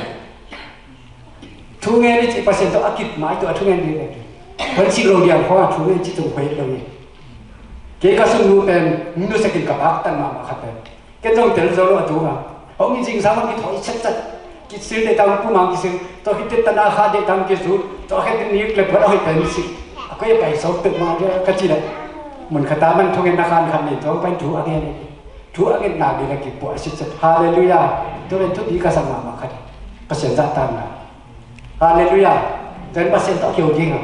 Thu ngen ni ci Pasian tawh a kip mai tua thu ngen ni na. Puan sik lo liang khawi a thu ngen ci tung khawi lo ni. Kei ka sung nu pen, nu sekin ka bak tan mahmah khat pen. Ken zong tel zo lo a tung a. Hong in zingsang hong kithawi setset. Kisil deh tang pumang kisil. Tua khit teh tana kha deh tang kisu. Tua khit teh nik le puan a hoih pen si. A koi a pai sawk tuk ma dia ka ci le. Mun khat a man thungetna khan khat nei tuang pai thu a ngen. Thu a ngetna ding a kipuah setset. Halleluiah. Tua pen thupi ka sak mahmah khat. Pasian zahtakna. Halleluiah. Tua in Pasian tawh keu ding a.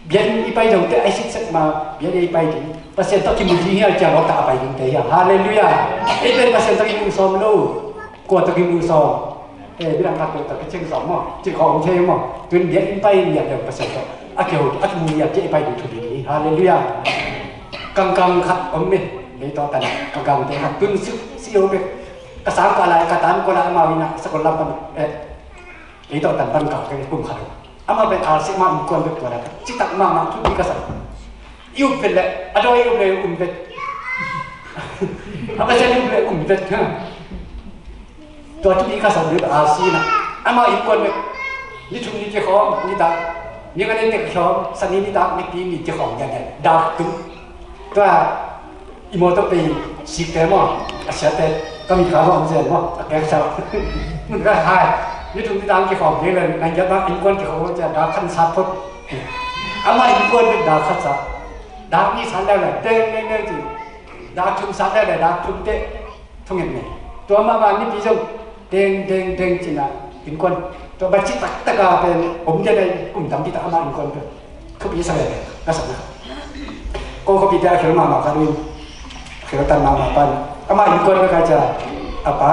Biakinn i pai dongte a i siksek ma, biakinn i pai ding. Pasian tawh kimu ding hi a, kia lawkta a pai dingte hi a. Halleluiah. Ei pen Pasian tawh kimu sawm lo. Kua tawh kimu sawm. Eh, midang khat tawh ka ceng sawm maw. Cik khawng thei maw. Tun biakinn pai lian dong Pasian tawh. A kiho, a kimu lian biakinn i pai ding thu ding hi. Halleluiah. Kangkang khat om me. Mei tawh tan. Kangkang te khat tun si, si om me. Ka sang ka lai, ka tan ko lai amau ina, sakol lam pan. Eh. Kei tawh tan pan kal kei kum khat. Amah pen R C mah innkuan bek tua dah. Citak mahmah thupi ka sa. I up vet leh a dawi i up leh um vet. A Pasian i up leh um vet. Tua thupi ka sa pen R C na. Amah innkuan bek. Ni thum ni kikhawm, nitak. Ni nga ni tek khawm, Sani nitak, Nipi ni kikhawm, yan yan. Dak tum. Tua i mawtaw pei sikte maw, a siate ka mi kha maw, om zen maw, a kek sa. Mun ka hai. Ni thum ni dang kikhawm ding le, nang kiat bang innkuan kikhawm cia, dak khat sat phot. Amah innkuan ding dak khat sa. Dak nih sat leh leh, deng deng deng ci. Dak thum sat leh leh, dak thum teh. Thungen ne. Tua mah mah Nipi zong deng deng deng cina innkuan. Tua bang ci taktak a pen om dia dai kum tampi tak amah innkuan pen. Khuapi sa le ka sa na. Ko khuapi te a khel mahmah khat in. Khel tan mahmah pan. Amah innkuan ka cia. A pa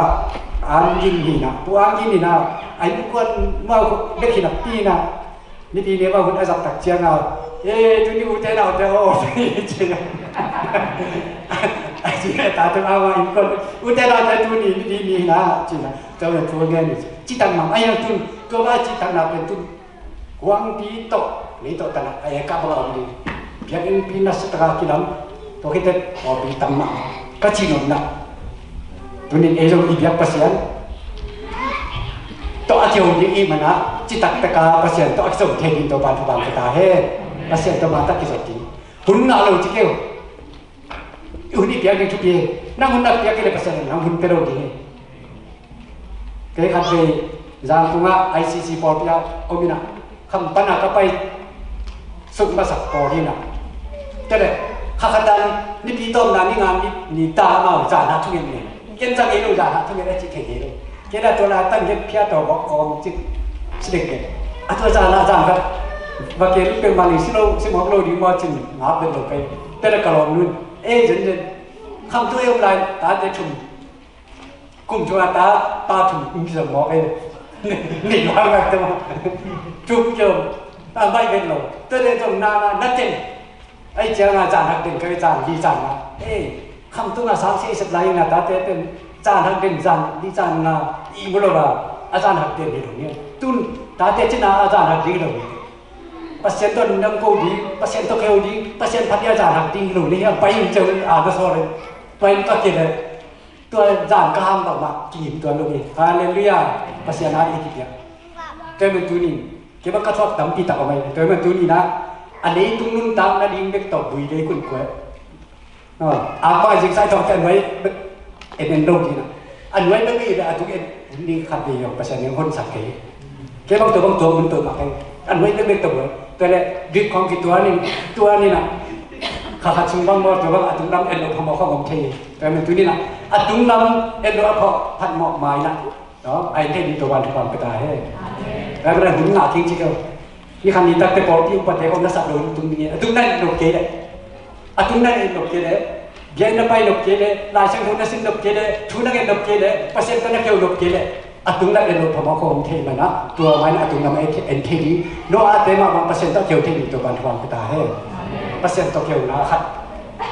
An Gin hi na. Pu An Gin hi na. A innkuan mah bek hi na pi na. Nipi ni mah hun a zak tak ciang a, "Eh, tuni ute naute aw," ci na. A ci a ta tung a mah innkuan, "Ute naute tuni nipi ni hi na," ci na. Tua pen thu ngen ni ci. Citak mah a yang tun, tua mah citak na pen tun. Kuangpi tawh, lei tawh tana, a eka bang a om ding. Biakinnpi na sa taka kilam, tua khit teh pawlpi tam mah. Ka ci nuam na. Tunin ei zong i biak Pasian tawh a kihong ding i hih manin, citak taka Pasian tawh a kizom thei ding Topa'n thupha hong pia ta hen. Pasian tawh mah tak kizom ding. Hun ngah lo ci kei uh. I hun i piak ding thupi hi. Nang hun na piak kei leh Pasian in nang hun pia lo ding hi. Kei khat vei Zangkong ah I C C pawlpi ah om in ah, kham pan a ka pai suk masak pawl hi in ah. Tua leh kha khat dan Nipi tawpna ni nga ni, ni ta amau zan ah thungen ni. Ken zang ei lo, zan ah thungen a ci thei thei lo. Ken a tua la tan gen phia tawh bawk kawm cik si dek dek. A tua zan ah zan khat va ken peuhmah ling si lo, si mawk lo ding maw cin ngap vet lo kei. Tua leh ka lawm nun. Ei zen zen. Kham tu ei om lai, tate thum. Kum thum a ta, pa thum kum kizom mawk ei. Nei luang lak te maw. Thum kizom. A baih vet lo. Tua leh zong na, na, na ten. Ei ciang a zan hak den ka zan li zan na. Ei, kham tung a sang si sep lai na tate ten. Zan hak den zan li zan na. I mu lo ba. A zan hak den hi lo ni. Tun tate cina a zan hak ding lo ni. Pasian tawh nang ko ding, Pasian tawh keu ding, Pasian phat a zan hak ding lo ni. A pai in ciang a na sawl le. Pai in ka kei le. Tua zan ka hang bang mah kingim tuan lo hi. Halleluiah. Pasian a i kipiak. Tua ahih manin tuni in kei bang ka thuak tampi tak om ai. Tua ahih manin tuni in ah a leitung nuntak nading bek tawh vui lei kun kuai. A pa zing sai thawk te a nuai bek en en lo ding a. A nuai bek i bek a tung en ding khat vei zong Pasian in hon sak kei. Kei bang tua bang tua mun tua mah kei. A nuai bek bek tua buai. Tua leh dik khong kituan in, tuan in ah. Kha khat sung bang maw tua bang a tung lam en lo phamawh khong om thei. Tua ahih manin tuni in ah a tung lam en lo a pha, phamawh mai in ah. No, a en thei ding Topa'n thupha hong pia ta hen. Tua ahih manin hun ngah kei ci kei. Ni khat ni tak te pawlpi upate khong na sap lo tung ding hi. A tung na en lo kei leh. A tung na en lo kei leh. Biakinn na pai nop kei leh, Lai Siangtho na sim nop kei leh, thu na ngen nop kei leh, Pasian tawh na keu nop kei leh, a tung lam en lo phamawh khong om thei manin ah, tua manin a tung lam en thei ding. Noah te mah bang Pasian tawh keu thei ding Topa'n thupha hong pia ta hen. Pasian tawh keuna khat.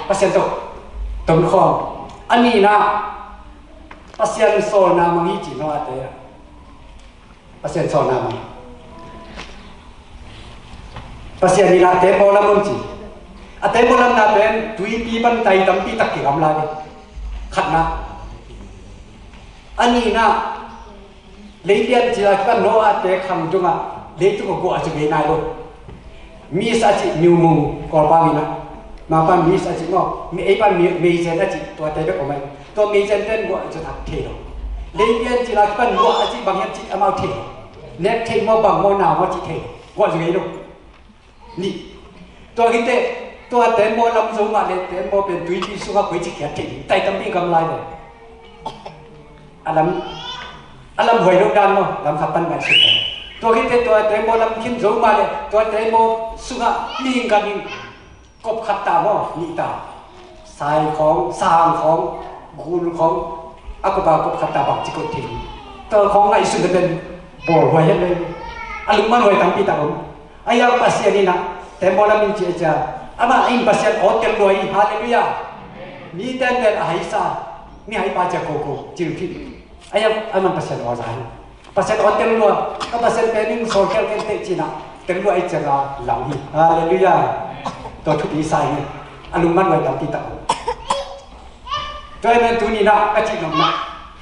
Pasian tawh ton khawm. A nihna, Pasian sawlna mang hi ci Noah te. Pasian sawlna mang. Pasian in ah tembaw lam un ci. A tembaw lamna pen tuipi pan tai tampi tak kigamla ding. Khatna. A nihna. Lei lian cil a kipan Noah te khang tungah leitung a guah a ci ngei nai lo. Mist a cih miumung Kawlpau in ah. Mapa mist a cih maw. Ei pan meizen a cih tuate bek om ai. Tua meizen pen guah a ci thak thei lo. Lei lian cil a kipan guah a cih bang hiam cih amau thei lo. Nek thei maw bang maw nau maw cih thei lo. Guah a ci ngei lo. Nih. Tua khit teh tua tembaw lam zo mah leh tembaw pen tuipi sungah koi ci khiat thei ding. Tai tampi gam lai lo. A lam, a lam huai lo dan maw, lam khat pan ngaihsut lo. Tua khit teh tua tembaw lam khin zo mah leh tua tembaw sungah mihing khat in kop khat ta maw, nih ta. Sai khawng, sang khawng, gul khawng, a kop a kop khat ta bang ci koih thei. Tua khawng ngaihsut leh pen bawl huai het leh. A lungman huai tampi tak om. A hiang Pasian in ah tembaw lam in ci a cia. Amah in Pasian aw tel lua hi, halleluiah. Mite in pen a haisa, mihaipa cia koko, cil khit. A hiang amah Pasian aw za hi. Pasian aw tel lua, ka Pasian pen in sawl khelkhel teh ci-in ah. Tel luai cianga lam hi. Halleluiah. Tua thupi sa ing. A lungman luai tampi tak om. Tua ahih manin tuni-in ah ka cih nopna,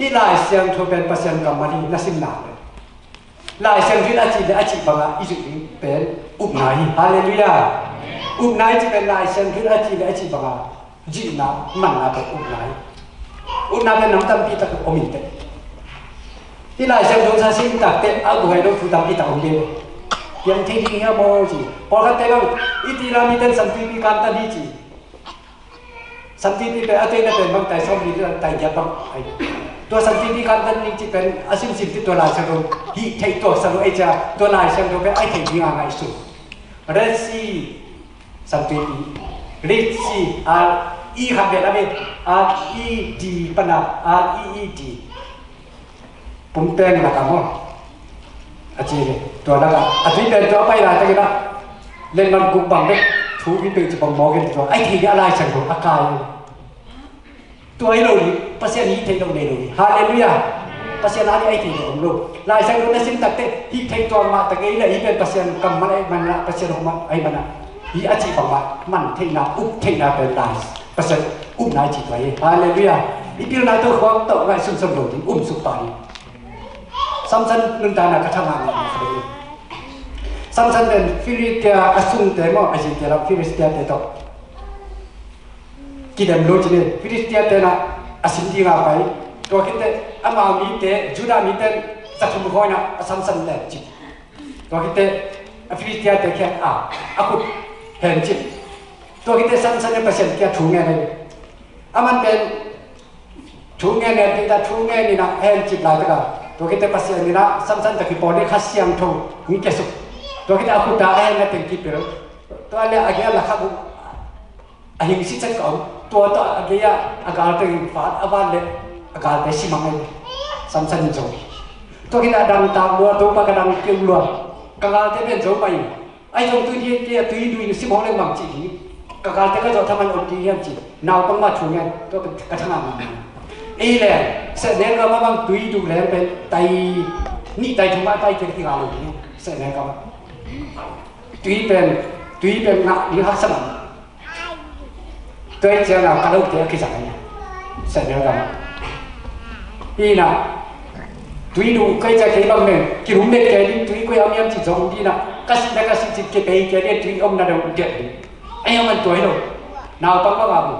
hih Lai Siangtho pen Pasian kammal hi, na simna pen. Lai Siangtho in a cih le a cih banga i zuih ding pen upna hi. Halleluiah. Upna i cih pen Lai Siangtho in a cih le a cih banga zuihna, manna pen upna hi. Upna pen nam tampi tak om inteh. Hih Lai Siangtho sa sim takteh a guai lo thu tampi tak om ding. Piang thei ding hiam aw ci. Pawlkhatte bang, i ti la miten Santuipi kantan hi ci. Santuipi pen a tuina pen bang tai sawm li, tai giat bang ai. Tua Santuipi kantan ding ci pen a simsim ci tua Lai Siangtho hih theih tuaksak lo ei cia, tua Lai Siangtho pen ai thei dinga ngaihsun. Red Sea Santuipi. Red Sea, R E khat bel a bel, R E D pana, R E E D. Pumpeng lakah maw, a ci hi. Tua lakah a tui pen tua a pai laitakin ah, lenman guk bang bek thu i peuh ci bang mawk in tua ai thei ding a Lai Siangtho a kai hi. Tua hi lo hi, Pasian hih theih loh nei lo hi. Halleluiah. Pasian a ding ai thei loh om lo. Lai Siangtho na sim takteh hih theih tuak mah tak ei leh hih pen Pasian kammal ahih manin ah, Pasian hoih mah ahih manin ah, hih a cih bangmah man theihna, up theihna pen Lai Pasian upna i cih tua hi. Halleluiah. I pilna tawh khuak tawh ngaihsun sawm lo ding, um suk pah ding. Samson nuntakna ka thangah ngah mah ka ding. Samson pen Filistia a sungte maw, a zite lam Filistiate tawh kidem lo ci ni. Filistiate na a sim dinga pai. Tua khitteh amau mite, Judah mite za thum khawng in ah a Samson lemcip. Tua khitteh a Filistiate kiangah a khut hencip. Tua khitteh Samson in Pasian kiangah thu ngen hi. Aman pen thu ngen ngen, tua thu ngen in ah hencip laitak a, tua khitteh Pasian in ah Samson tawh kipawl in Kha Siangtho hong kiasuk. Tua khitteh a khut ah a henna teng kipel. Tua leh a gei ah lakhak uh a hing si cek ka om. Tua tawh a gei ah a galte hing fat a van leh a galte si mang hi. Samson in zo. Tua khitteh a dangtak lua, Topa ka dang kei lua, ka galte pen zo mah hi. Ahi zong tui hi kei a, tui dui na sim hong leng bang ci hi. Ka galte ka zawh thaman om ding hiam ci. Naupang mah thu ngen, tua pen ka thangah ngah. Ei leng sehnel gam ah bang tui du leng pen tai nih tai thum ah tai kei ka ti ngah lo hi. Sehnel gam ah tui pen, tui pen ngah ding haksa mah. Tua hi ciangin ka lote a kizang hi. Sehnel gam ah. Hi in ah, tui du kei cia kei bang meng, kilum met kei ding, tui koi a om hiam ci zong ding in ah, ka sih na ka sih cih kei pei kei ding, tui omna dong kei ding. Ahi hang man tua hi lo. Naupang bang a mu.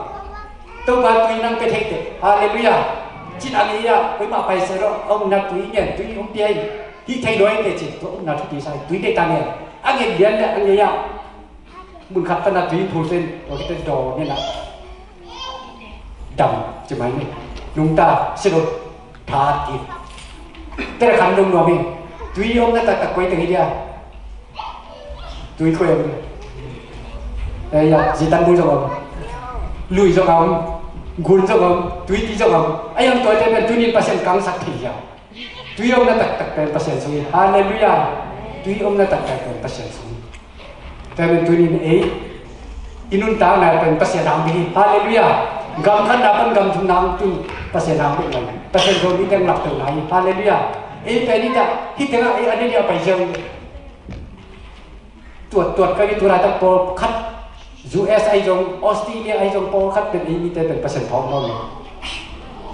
Topa tui nang pia thei teh. Halleluiah. Cin a ngei a, koi mah pai se lo, a omna tui ngen, tui om pia in. Hih thei lo hi teh ci, tua omna thupi sa hi, tui deih ta ngen. A ngen lian leh a ngei a. Mun khat pan a tui phul sen, tua khit teh dawn in ah dam ci mai ni. Nungta si lo, that kik. Tua leh khan lum nuam hi. Tui omna taktak koi teng hi dia? Tui koi om? Eh, ya, zitan bul zong om. Lui zong om. Gun zong om. Tuipi zong om. Ahi hang tuate pen tuni in Pasian kangsak thei hi a. Tui omna taktak pen Pasian sung hi. Halleluiah. Tui omna taktak pen Pasian sung hi. Tua pen tuni in ei i nuntakna pen Pasian hang bek hi. Halleluiah. Gam khatna pan gam thumna hong tun Pasian hang bek hi. Pasian zo mi teng lak tawh na hi. Halleluiah. Ei pen hi ta, hih tengah ei a nih a pai ziau hi. Tuat, tuat ka hi tu laitak pawlkhat, U S ahi zong, Australia ahi zong, pawlkhat pen ei mite pen Pasian phawk nawn lo.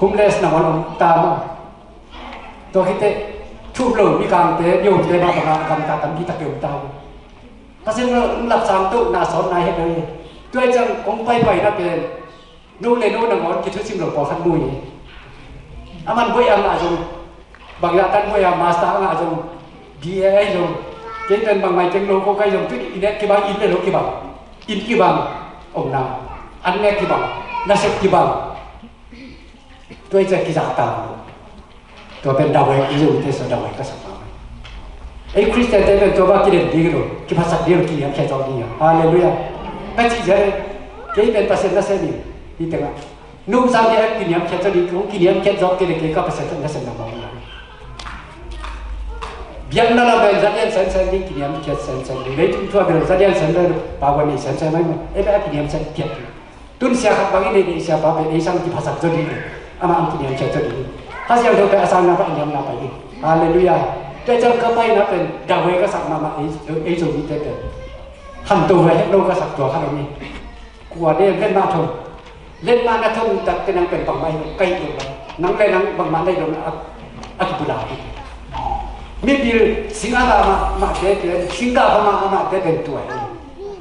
Homeless nangawn om ta maw. Tua khit teh, thup lo, mikangte, biaumte mah bangah a gamta tampi tak i om ta maw. Pasian lo, lapsang to, na sawt na het lo hi. Tua hi ciang, kong paipaina pen, no le no nangawn kithusim lo pawlkhat mu hi. Aman buai a ngah zong, bang leh tan buai a master a ngah zong, B A ahi zong, kei pen bangmah keng lo ko ka hi zong, tu in i nek kibang, inn le lo kibang, inn kibang, omna, an nek kibang, nasep kibang. Tua hi ciang kizahtak lo. Tua pen dawai i zong te sa dawai ka sak mahmah. Ei Khristiante pen tua bang kidem ding lo, kiphatsak ding lo, kiniamkhiat zawk ding hi. Halleluiah. Ka cih ciang, kei pen Pasian nasem hi, hih tengah. Nungzang ding a kiniamkhiat zawk ding, kong kiniamkhiat zawk kei leh kei ka Pasian nasem na mawk hi. Biakna lam pen za lian sensen ding, kiniamkhiat sensen ding. Leitung thu a bel za lian sensen, pau a nei sensen mai maw. Ei pen a kiniamkhiat ding. Tun sia khat bang i neih neih sia pa pen ei sang kiphatsak zaw ding. Amah ang kiniamkhiat zaw ding. Kha Siangtho pen a sangna pan a niamna pai ding. Halleluiah. Tua ciang ka paina pen dawei ka sak mahmah ei, ei Zomite pen. Khanto vai het lo ka sak tua kha lo ni. Kua de len mah thong. Len mah na thong tak te nang pen bangmah hi lo, ka hih lo vai. Nang le nang bangmah na hih lo na a, a kipula hi. Mipil sing a gah mah, mah te pen, sing gah mah, mah te pen tua hi.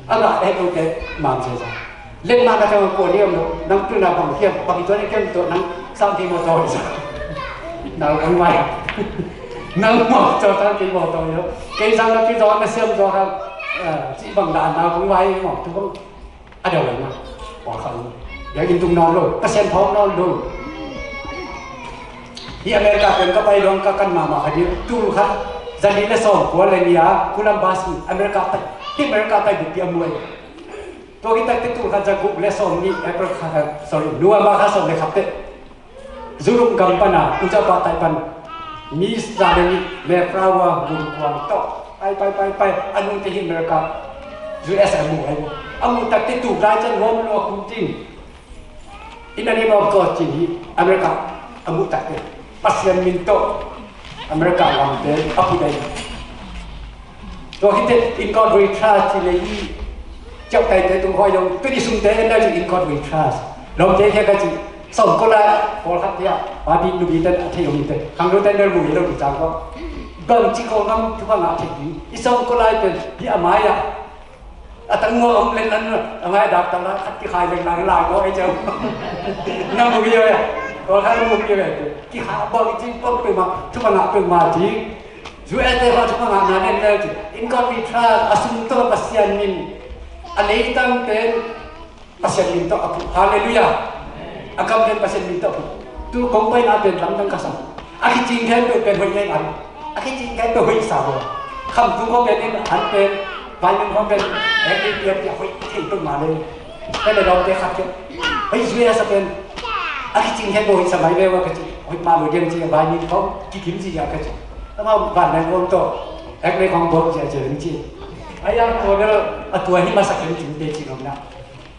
A gah het lo te mam se sa. Len mah na thong ko ni om lo, nang tu na bang hiam, bang i tua ni kem tua nang sam ti mo to sa. Nau kong vai. Nang mo to sam ti mo to yo. Kei sang na pi to na siam to ha. Eh, ci bang dan nau kong vai mo tu bang. A dawei na. Pawlkhat lo. Biakinn tung nawn lo. Pasian phawk nawn lo. Hi America pen ka pai dong ka kan mahmah kha ding. Tul khat zali le sawm kua le nia Columbus hi America pai. Hi America pai bupi a muai. Tua kitak te tul khat za guk le sawm ni April kha, sorry, November kha sawm le khat te. Europe gam pana uza pa tai pan mi za le ni Mayflower mun kuang to. Pai, pai, pai, pai. Anu te hi America, U S a mu ai. A mu tak te tu lai chan hom lo kum tin. In the name of God, ci hi America a mu tak te. Pasian min to America lam te a pu dai. Tua khit te in God we trust ci le hi. Ciau tai te tung hoi dong tu di sum te en dai in God we trust. Lom te khia ka ci. Sawm ko lai pawlkhat te a pa bi nu bi ten a thei om te. Khang lo ten del mu hi lo di cang ko. Bang ci ko ngam tu bang a thei di. I sawm ko lai pen hi a mai a. A tang ngua om len lan a ngai dak tang la khat ki khai len lan la ngua e jam. Nang mu yo ya. Ko khai mu yo ya. Ki kha ba ki jing pom pe ma, tu ma na pe ma ji. Ju e te ba tu ma na na nen le ji. In God we trust, a sum to Pasian min. A lei tang pen Pasian min to a pu. Hallelujah. A kam pen Pasian min to a pu. Tu kong pai na pen lam tang ka sam. A ki jing pen pen hoi ngai an. A kicing kai pe hoih sa bo. Kham tung ko pen in han pen, vai min ko pen, ek in pian pia hoih thei tung ma le. Pe le dom te khat ke. Hoih zui a sa pen. A kicing kai pe hoih sa mai ve wa ka ci. Hoih ma lo diam ci vai min ko kikim ci ya ka ci. Tama van nang ko to. Ek le kong bo ci a ci ring ci. Ayang ko de a tua hi ma sa ken ci te ci nom na.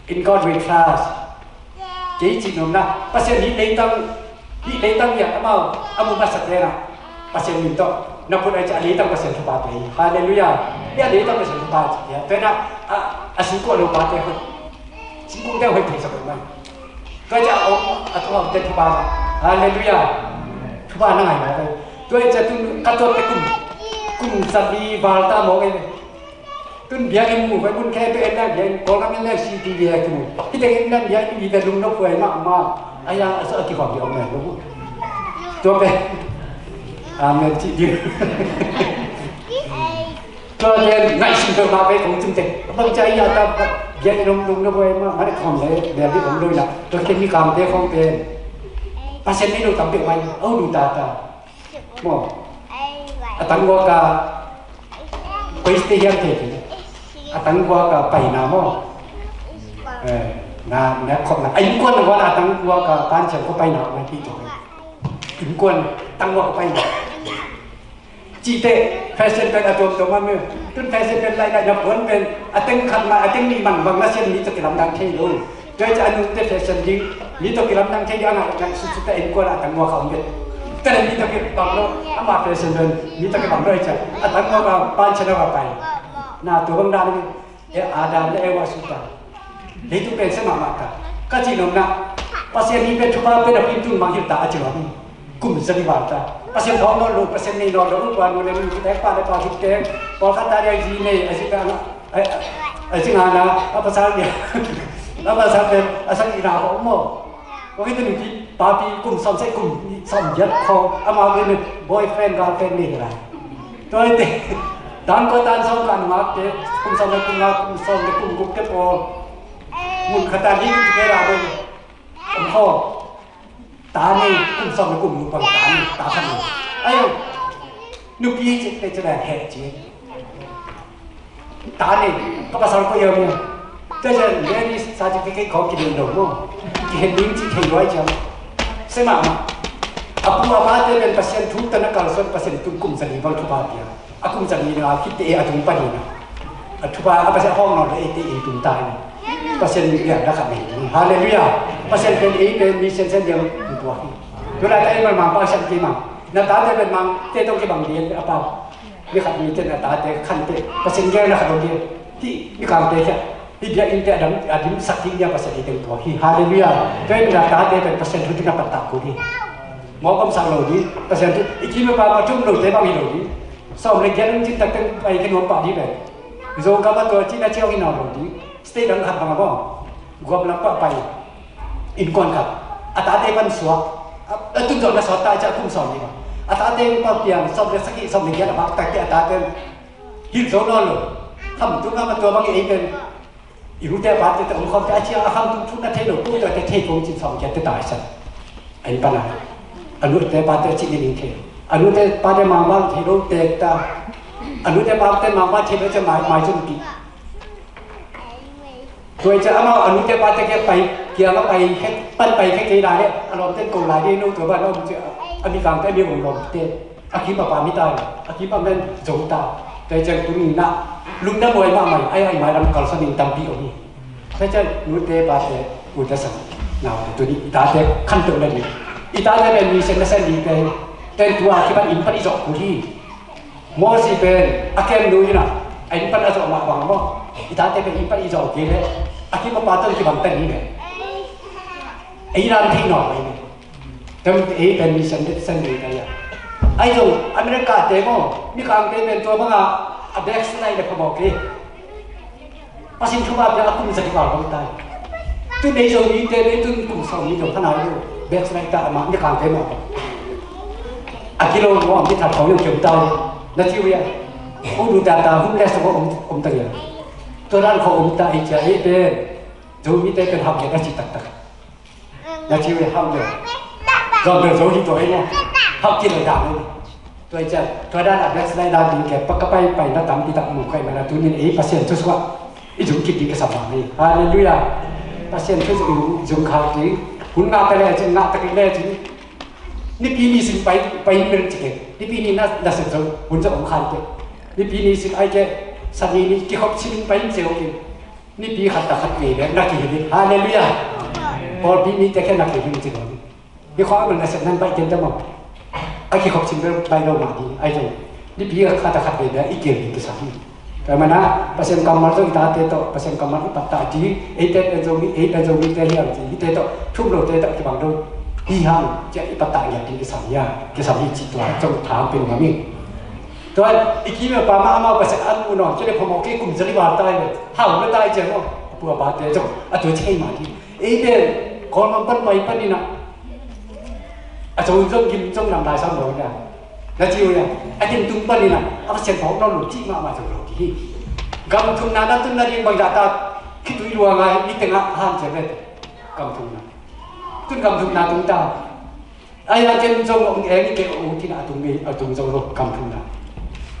In God we trust. Kei ci nom na, Pasian hih leitang, hih leitang hiah amau a mu masa tena Pasian min tawh na put ai ciah a leitang Pasian thupha pe hi. Halleluiah. Hih a leitang Pasian thupha ci hiah tena a, a singkuah lo pate hoih, singkungte hoih thei sak mai. Tua ciah a om a tua te thupha na. Halleluiah. Thupha na ngai mai. Tua ciah tun ka tuat te kum, kum sali val ta mawk ei. Tun biakinn mu vai mun khe pe en na biakinn Kawlgam en na C T V a kimu. Hih teng en na biakinn vive lungdam huai mahmah. Aya a so a kihuam biak om na lo. Tua pe. Amen ci ding. Tua pen ngaihsun peuhmah pe kong cimte. Bang ca i a ta biakinn om lungdam huai mahmah le khawm le biakinn om lo na. Tua pen mi kamte khawm pen. Pasian mi lo tam peuhmah. Au lu ta ta. Maw, a tangguak a koi state hiam thei kei. A tangguak a paina maw. Eh, na, na khop na. A innkuan na guan a tangguak a panciam ko paina mai pi to. Innkuan tangguak a paina. Cihte fashion pen a tuamtuam a mi. Tun fashion pen lailai na puan pen a teng khat ma a teng nih man bang na sian mi tawh kilamdang thei lo. Tua ciah a nungte fashion ding, mi tawh kilamdang thei ding a ngaih ngaih sutsut a innkuan a tangguak a om vet. Tua leh mi tawh kibang lo, ama fashion pen mi tawh kibang lo ciah a tangguak a panciam a pai. Na tua bang dan hi, e Adam le Eva sut ta. Leitung pen sia mahmah ta. Ka cih nopna, Pasian mi pen thupha pen a pin tun mangngilh ta a ci lo hi. Kum za ni val ta. Pasian phawk nawn lo, Pasian nei nawn lo, tua nu le nu, tek pa le pa, tek pawlkhat ta dia zi nei, a zi ta, a, a, a zi ngana, a pasal dia. A pasal pen a sak ina ko maw. Ko kita ni pi, papi kum sawm se kum sawm giat ko, ama pen boyfriend girlfriend nei la. Tua te, dan ko dan sawm kan ngak te, kum sawm le kum ngak, kum sawm le kum guk te pawl. Mun khat ta ding te la ding. Kum ko. Ta ni, kum sawm le kum nu pang ta ni, ta khat ni. Ayo, nupi ci te ci la he ci. Ta ni, ka pasal ko yo mu. Te ci la ni certificate ko ki ding do mu. Ki he ding ci thei lo ai ci. Sia mahmah. A pu a pa te pen Pasian thu tawh na kalsuan Pasian tung kum za ni bang thupha pia. A kum za ni na khit te a tung pa ni na. A thupha a Pasian hong nawn le ei te ei tung ta ni. Pasian mi lian da khat ni. Halleluiah. Pasian pen ei pen mi siansian lian mi tua hi. Tu lai ta ei man mang Pasian ki mang. Na ta te pen mang te tong ki bang lian a pa. Mi khat mi ten a tate khan teh Pasian gel na khat lo ding. Hih mi kangte khia, hih biakinn te a dam, a dimsak ding nia Pasian i teng tua hi. Halleluiah. Tua in a tate pen Pasian thu ding a pattah kul hi. Mawk om sak lo ding. Pasian thu i kim a pa ma tum lo te bang hi lo ding. Sawm le giat ung cin tak teng pai khe nuam pah ding pen. Zogam a tua cin a ciau hi nawn lo ding. State dang khat bang a bawng. Guam lam pah pai. Innkuan khat a tate pan suak. A, a tun zawh na sawt ta ciah kum sawm ni ma. A tate pan piang sawm le sagih sawm le giat a bak tak te a tate hilh zo nawn lo. Kham tung a ma tua bang i ei pen i rute a pate te om khawm te a ciang a kham tung thut na thei lo pu tua te thei kong cin sawm giat te ta i san. A inn pan a a nute pate cin i ning thei. A nute pate mangwang thei lo te ta. A nute pate mangwang thei lo ciah mai mai cun pi. Tua i ciah amau a nute pate kia pai, kiang a pai khe, pan pai khe kei lai le a lawmte ko lai ding no tua ban a om ciah a mi kangte mi ong lawmte a kim a pa mi tai a kim a men zong ta. Tua i ciah tuni na lungdam huai mahmah ai ai mai lam kalsan in tampi om hi. Tua i ciah nute pate ute san naute tuni i tate khan peuh na ding. I tate pen mi sen na sen ding te hi. Ten tua kipan in pan i zawh kul hi. Mosi pen a kem nu ina a inn pan a zawh mah bang maw? I tate pen inn pan i zawh kei le a kim a pa ton kibang pen ni le ei lam thei nawn mai ni. Tem ei pen mi san det san ni ta ya. Ai zong America te maw mi kang te pen tua banga a backslide le phamawh kei. Pasian thupha pia a kum za kipal bang tai. Tun ei Zomite, ei tun kum sawm ni zong hana lo. Backslide ta ama ni kang te ma. A kilo mo am ki that khong yung kiom tai. Na ci wia. Ko du ta ta homeless ko om om ta ya. Tua dan ko om ta ei cia ei pe. Zomite pen hap ya na ci tak tak. Na ci ve hau le. Zong bel zo hi tua hi mo. Hau ki lo dan ni. Tua i cian tua dan a backslide dan ding ke pa ka pai pai na tampi tak mu kai mana tunin ei Pasian thu suah i zung kip ding ka sam bang ni. Halleluiah. Pasian thu suah i zung khau ding. Hun ngah ta le cin ngah ta le cin. Nipi ni sin pai pai mel cike. Nipi ni na na sen zo hun zo om khan te. Nipi ni sin ai ke sani ni ki hop sin pai ceu kin. Nipi khat ta khat vei le na kihilh in. Halleluiah. Pawlpi mite khe na kihilh in ci lo ni. Hi khawng a man na sep nan baih ken te maw? A kikhop cin bel baih lo mah ding ai lo. Nipi khat ta khat vei le i kihilh in kisam hi. Tua mana Pasian kammal tawh i tate tawh Pasian kammal i pattah ding. Eite pen Zomi, ei pen Zomite hiam ci, eite tawh thum lote tawh kibang lo. Hi hang ciah i pattah ngiat ding kisam hi a, kisam hi ci tua cong tham pen ngam hi. Tua i kim a pa ma amau Pasian an mu nawn kei le phamawh kei kum zali val tai le hau na tai ciang maw? A pu a pate zong a tua ci kei mah ding. Ei pen Kawlgam pan pai panin ah a zong zong gim zong nam lai sam lo na. Na ci uh ya a gim tung panin ah a Pasian phawk nawn lo cih mahmah zong lo ding hi. Gam thumna na tun nading bang zah ta khitui lua ngai mi tengah hanciam ve. Gam thumna tun gam thumna tung ta. Ai a ken zong ong eng i ke ong tina a tung ngei a tung zong lo kam thumna.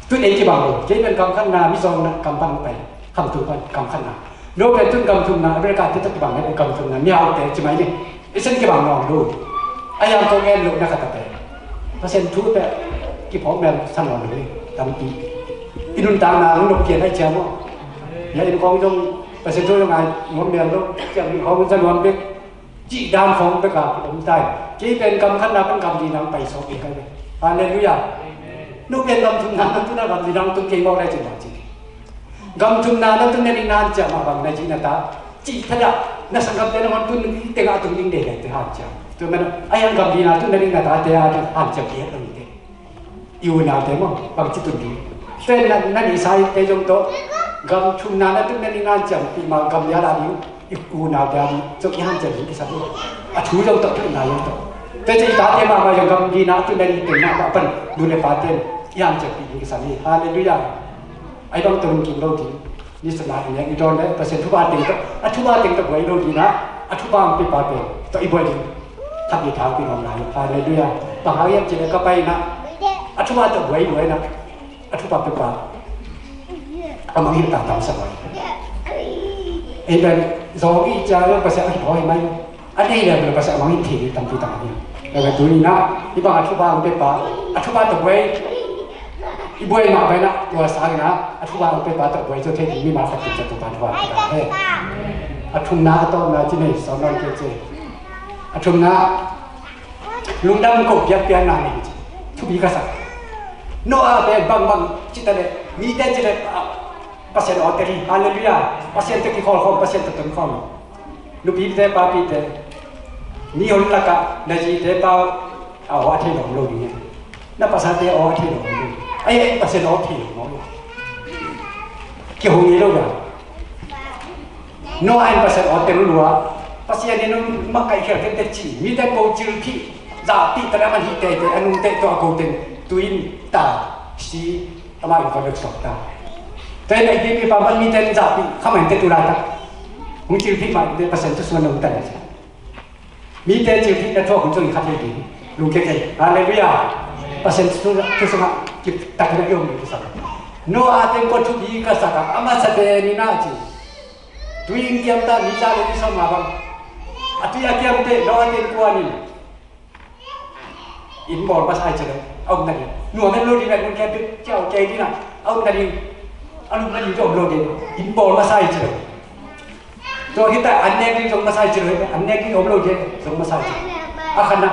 Tun ei kibang lo kei pen kam khatna mi zong na kam pan pai kam tung pan kam khatna. No pen tun kam thumna America te to kibang he kam thumna mi hau te ci mai ni. I sen kibang nong lo. Ai a kong en lo na khat a pe. Pasian thu pe kiphawk mel san nong lo ni tampi. I nuntakna ang nop kian ai ciam aw. Ya in kong zong Pasian thu zong ai nuam mel lo ciam in kong zong nuam bek. Cih dan khawng bek a om tai. Kei pen kam khatna pan kam lina pai sawk ding kai ve. Halleluiah. Nu pen gam thumna na tun a gam lina tung kei mawk lai cin bang ci. Gam thumna na tun na ding na an ciah mah bang na cih na ta. Cih thadah na sanggam te na hon tun tengah tung ding dei dei te han ciah. Tua man a yang gam lina tun na ding na ta te a han ciah kei a tung dei. I unaute maw bangci tun ding. Tua in na, na nisa te zong tawh gam thumna na tun na ni nan ciampi ma gam liala ding i unaute a ding zong i hanciam ding kisam hi. A thu zong tawh thu na zong tawh tua ciah i tate mahmah zong gam dina tun na ni teng mahmah pan nu le pate i hanciampi ding kisam hi. Halleluiah. Ai bang tawh lungkim lo ding. Ni sana i nek i dawn le Pasian thupha teng tawh a thupha teng tawh buai lo dina a thupha ang pipa pen tawh i buai ding. Khat ni thang pi ngam lai. Halleluiah. Bang hang hiam cih le ka pai na a thupha tawh buai buai na a thupha pipa a mang hilh ta tam sa buai. Amen. Zawng i cia le Pasian a hi buai mai. A nei le Pasian a mang hilh thei tampi tam ni. Amen. Tuni na i bang a thupha ang pipa a thupha tawh buai. I buai mah pai na tua sangin a a thupha ang pepa tawh buai zo thei ding mi mah khat kin zatu pan huan tika he. A thumna a tawpna ci nei sawn nawn kei ci. A thumna lungdam ko piakpiakna nei ci. Thupi ka sak. Noah pen bangbang cih ta leh, mite cih leh, ah, Pasian aw tel hi. Halleluiah. Pasian tawh kikhawlkhawm, Pasian tawh tonkhawm. Nupite, papite, mi hon lakah na zite pa aw a thei lo om lo ding hi. Na pasate aw a thei lo om lo. Ai, ai, Pasian aw thei lo om lo. Kihong hi lo dah. Noah in Pasian aw tel lua. Pasian in hong makaih khial tengte ci. Mite ko cilphih, zahpih ta leh a man hih teitei, a nungte tawh a ko teng tui in ta, si, amah in khuavek suak ta. Tua in a i pi, mipa pan mite in zahpih kha mah inteh tu laitak. Hong cilphih mah inteh, Pasian thu sung a nungta leh. Mite cilphihna thuak hun zong i kha thei ding. Lungkia kei. Halleluiah. Pasian thu, thu sungah kiptakin a i om ding kisam. Noah teng kua thupi ka sak a, a masa pen in a ci. Tui in kiam ta, mi za le mi sawm nga bang. A tui a kiam teh, Noah teng kua in inn bawl masa hi ci lo. A om nading. Nuam het lo ding, a nung kiam bek ciau kei ding a. A om nading. A lum nading zong om lo ding. Inn bawl masa hi ci lo. Tua khit teh an nek ding zong masa hi ci lo, an nek ding om lo ding zong masa hi ci. A khatna,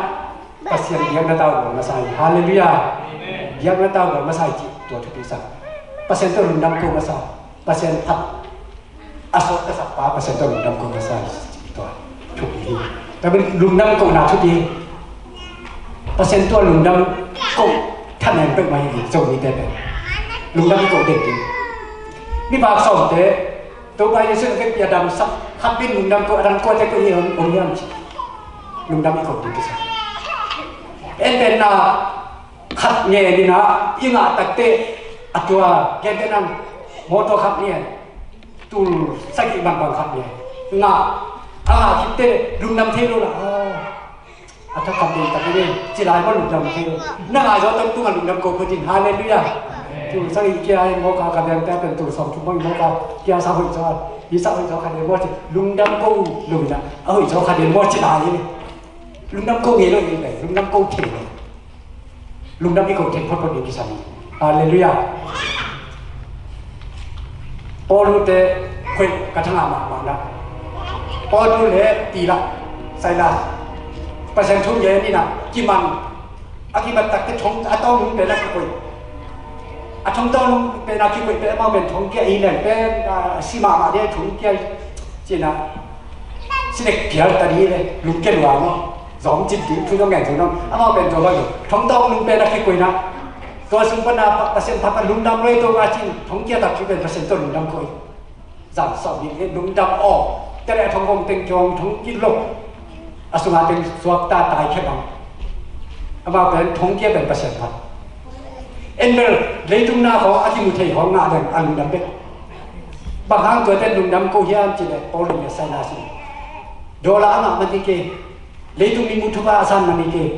Pasian biakna tau bawl masa hi. Halleluiah. Biakna tau bawl masa hi ci, tua thupi sa. Pasian tawh lungdam ko masa. Pasian phat a sawt a sak pa Pasian tawh lungdam ko masa hi ci, tua thupi hi. Tua pen lungdam kohna thupi hi. Pasian tawh lungdam ko thanem peuhmah hi, Zomite pen. Lungdam ko den ding. Mi bak sawmte Topa Jesuh in a vekpi a damsak khat pen lungdam ko, a dang kuate ko hi om, om hiam ci. Lungdam i ko ding kisam. En pen na khat ngen in a, i ngah takteh a tua, gen pen an, mawtaw khat ngen. Tul sagih bangbang khat ngen. Ngah, a ngah khit teh lungdam thei lo la. Aw. A thakhat ding tak hi ve, ci lai maw lungdam thei lo. Na ngai zaw tong tungah lungdam ko phot in. Halleluiah. Tul sagih kia hi mawk a, ka biakte pen tul sawmthum bang hi mawk a, kia sa hoih zaw a, hi sa hoih zaw kha ding maw ci, lungdam ko lo in a, a hoih zaw kha ding maw ci lai hi ve. Lungdam ko ngei lo hi ve, lungdam ko thei lo. Lungdam i ko thei phot phot ding kisam hi. Halleluiah. Paul te khuai ka thangah mahmah na. Paul le Sila, Silas. Pasian thu gen in a kiman. A kimat takteh thong a tawng nung pen a kikhuai. A thong tawng nung pen a kikhuai pen amau pen thong kia i leng pen, ah, si mahmah ding thong kia ci in a. Sinek phial ta ding le, lungkia lua maw. Zawm cip ding, thu zong ngen thu zong. Amau pen tua bang lo. Thong tawng nung pen a kikhuai na. Tua sung pan a pa, Pasian phat pan lungdam lo hi tua ka cin, thong kia tak thu pen Pasian tawh lungdam ko hi. Zan sawm ding hi, lungdam aw. Tua leh a thong kong teng kiang thong kit lo. A sungah teng suak ta tai khia bang. Amau pen thong kia pen Pasian phat. En bel, leitung na khawng a kimu thei khawng ngah leng a lungdam bek. Bang hang tuate lungdam ko hiam cih leh Paul le Silas in. Dollar a ngah man hi kei. Leitung mihmu thupha a san man hi kei.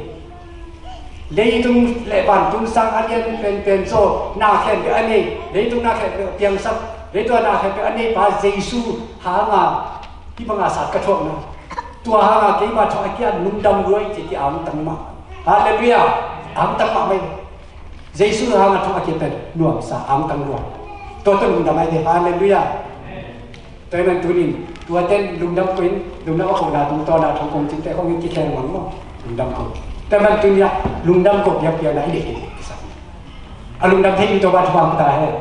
Leitung le vantung sang a lian penpen zaw na khempeuh a nei. Leitung na khempeuh a piangsak. Leitung a na khempeuh a neipa Jesu hanga hih banga sat ka thuakna. Tua hanga keima thong a kiat lungdam lua hi ci, ki angtang mah. Halleluiah. Angtang mah mai. Jesu hanga thong a kiat pen nuamsa angtang lua. Tua tawh lungdam ai ve. Halleluiah. Tua ahih manin tunin tuate lungdam ko in, lungdam a kohna tungtawna thong kong cinte khong in kikhel mang maw. Lungdam ko. Tua ahih manin tunin ah lungdam ko biakpiakna i deih kei. A lungdam thei in Topa thupha pia ta hen.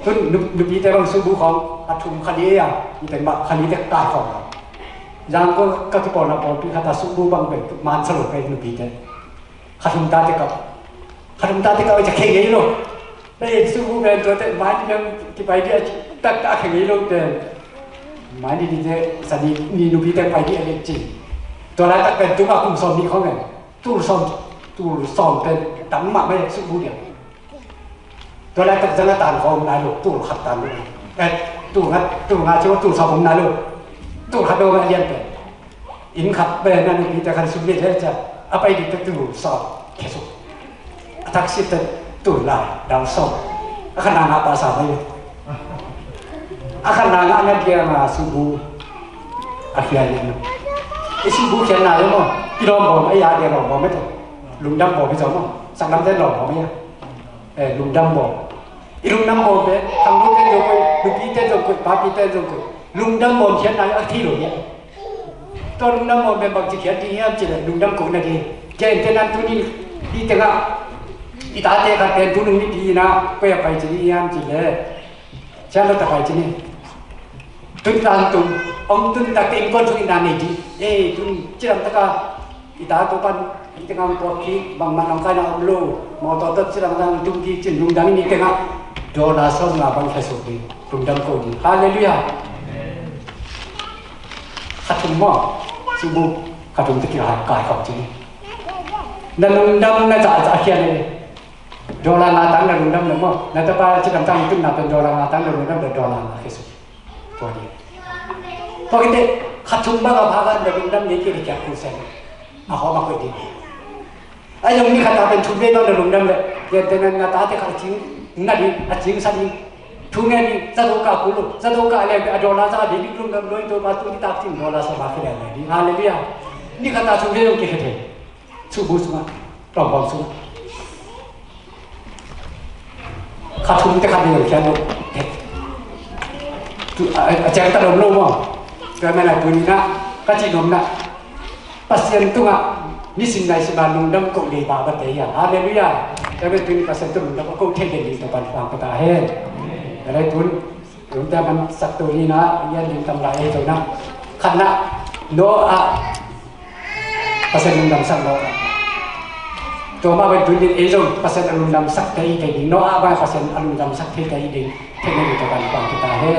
Tun nu-, nupite bang subu khawng a thum kha li a, i teng mah kha li tek tai khawng. Zang ko ka kipawlna pawlpi khat a subu bang pen man sa lo ka nupite. Kha thum ta tek a. Kha thum ta tek a, oi ca khe ngei lo. Na en subu pen tua tek mai ni bang kipai dia tak ta khe ngei lo pen. Mai ni ni te sa ni, ni nupite pai dia le ci. Tua lai tak pen tuma kum sawm ni khawng pen. Tul sawm, tul sawm pen tam mah mai subu dia. Tua laitak zang a tan khawm nai lo, tul khat tan lo. Eh, tul nga, tul nga ci, tul sawm om nai lo. Tul khat lo a lian pen. Inn khat pen a nupite khat sum le le cia. A pai dikte tul sawm khia suk. A taxi te tul lai, dang sawm. A khan a ngah pa sa mai lo. A khan a ngah na dia nga subu. A khia lian. I subu khia nai lo maw. I lawm bawm, a ya dia lawm bawm mai to. Lungdam bawm i zong maw. Sak lam te lawm bawm a ya. Eh, lungdam bawm. I lungdam bawm pen, khangnote zong koih, nupite zong koih, papite zong koih. Lungdam bawm khiatna a thei lo hi. Tua lungdam bawm pen bangci khiat ding hiam cih leh lungdam kohna ding. Gentehna tuni hih tengah I tate khat pen tu nung mipi in ah koi ah pai ci ni hiam cih leh, Charlotte ah pai ci ni. Tun tangtung, hong tun takte innkuan sung in na nei dih. Eh, tun cidam taka i ta Topan i tengah hong puak kik, bangmah nong kaina om lo. Mawtaw tawh cidam taka hong tung kik cin lungdam i mi tengah dollar sawmnga bang khia suk ding. Lungdam ko ding. Halleluiah. Kha thum maw? Subu kha thum tawh kikai khawm ci ni. Na lungdam na zahzah khia ni. Dollar nga tang na lungdam le maw? Na tapa cidam taka hong tunna pen dollar nga tang na lungdam le dollar nga khia suk. Tua ni. Tua khit teh kha thum bang a phak a na lungdam ni kei le kiak kul sen. A hawm a koih ding. A zong ni khat a pen thum vei bang na lungdam le. Gentehna na tate khat a cing na ding, a cing sa ding. Thu ngen ding, zato kah kul lo, zato kah le a dollar sa ding, lungdam lo in Topa tu ni tak cin dollar sa ba khia le ding. Halleluiah. Ni khat a thum vei bang kikhia thei. Subu sungah, tongbang sungah. Kha thum te khat ni lo khian lo. Tu, a, a ciang ta lom lo maw. Tua manin ah tuni-in ah, ka cih nopna. Pasian tungah, nisim naisim a lungdam ko ding bang bang te hi a. Halleluiah. Tua manin tuni Pasian tungah lungdam ko thei ding Topan thupha pia ta hen. Tua leh tun, Lungdam man sak tu hi na, yan ding tam lai ei zo na. Khatna, Noah, Pasian lungdam sak Noah. Tua mah bang tuni ei zong Pasian a lungdam sak thei thei ding. Noah bang Pasian a lungdam sak thei thei ding. Thei na ding Topan pang kita he.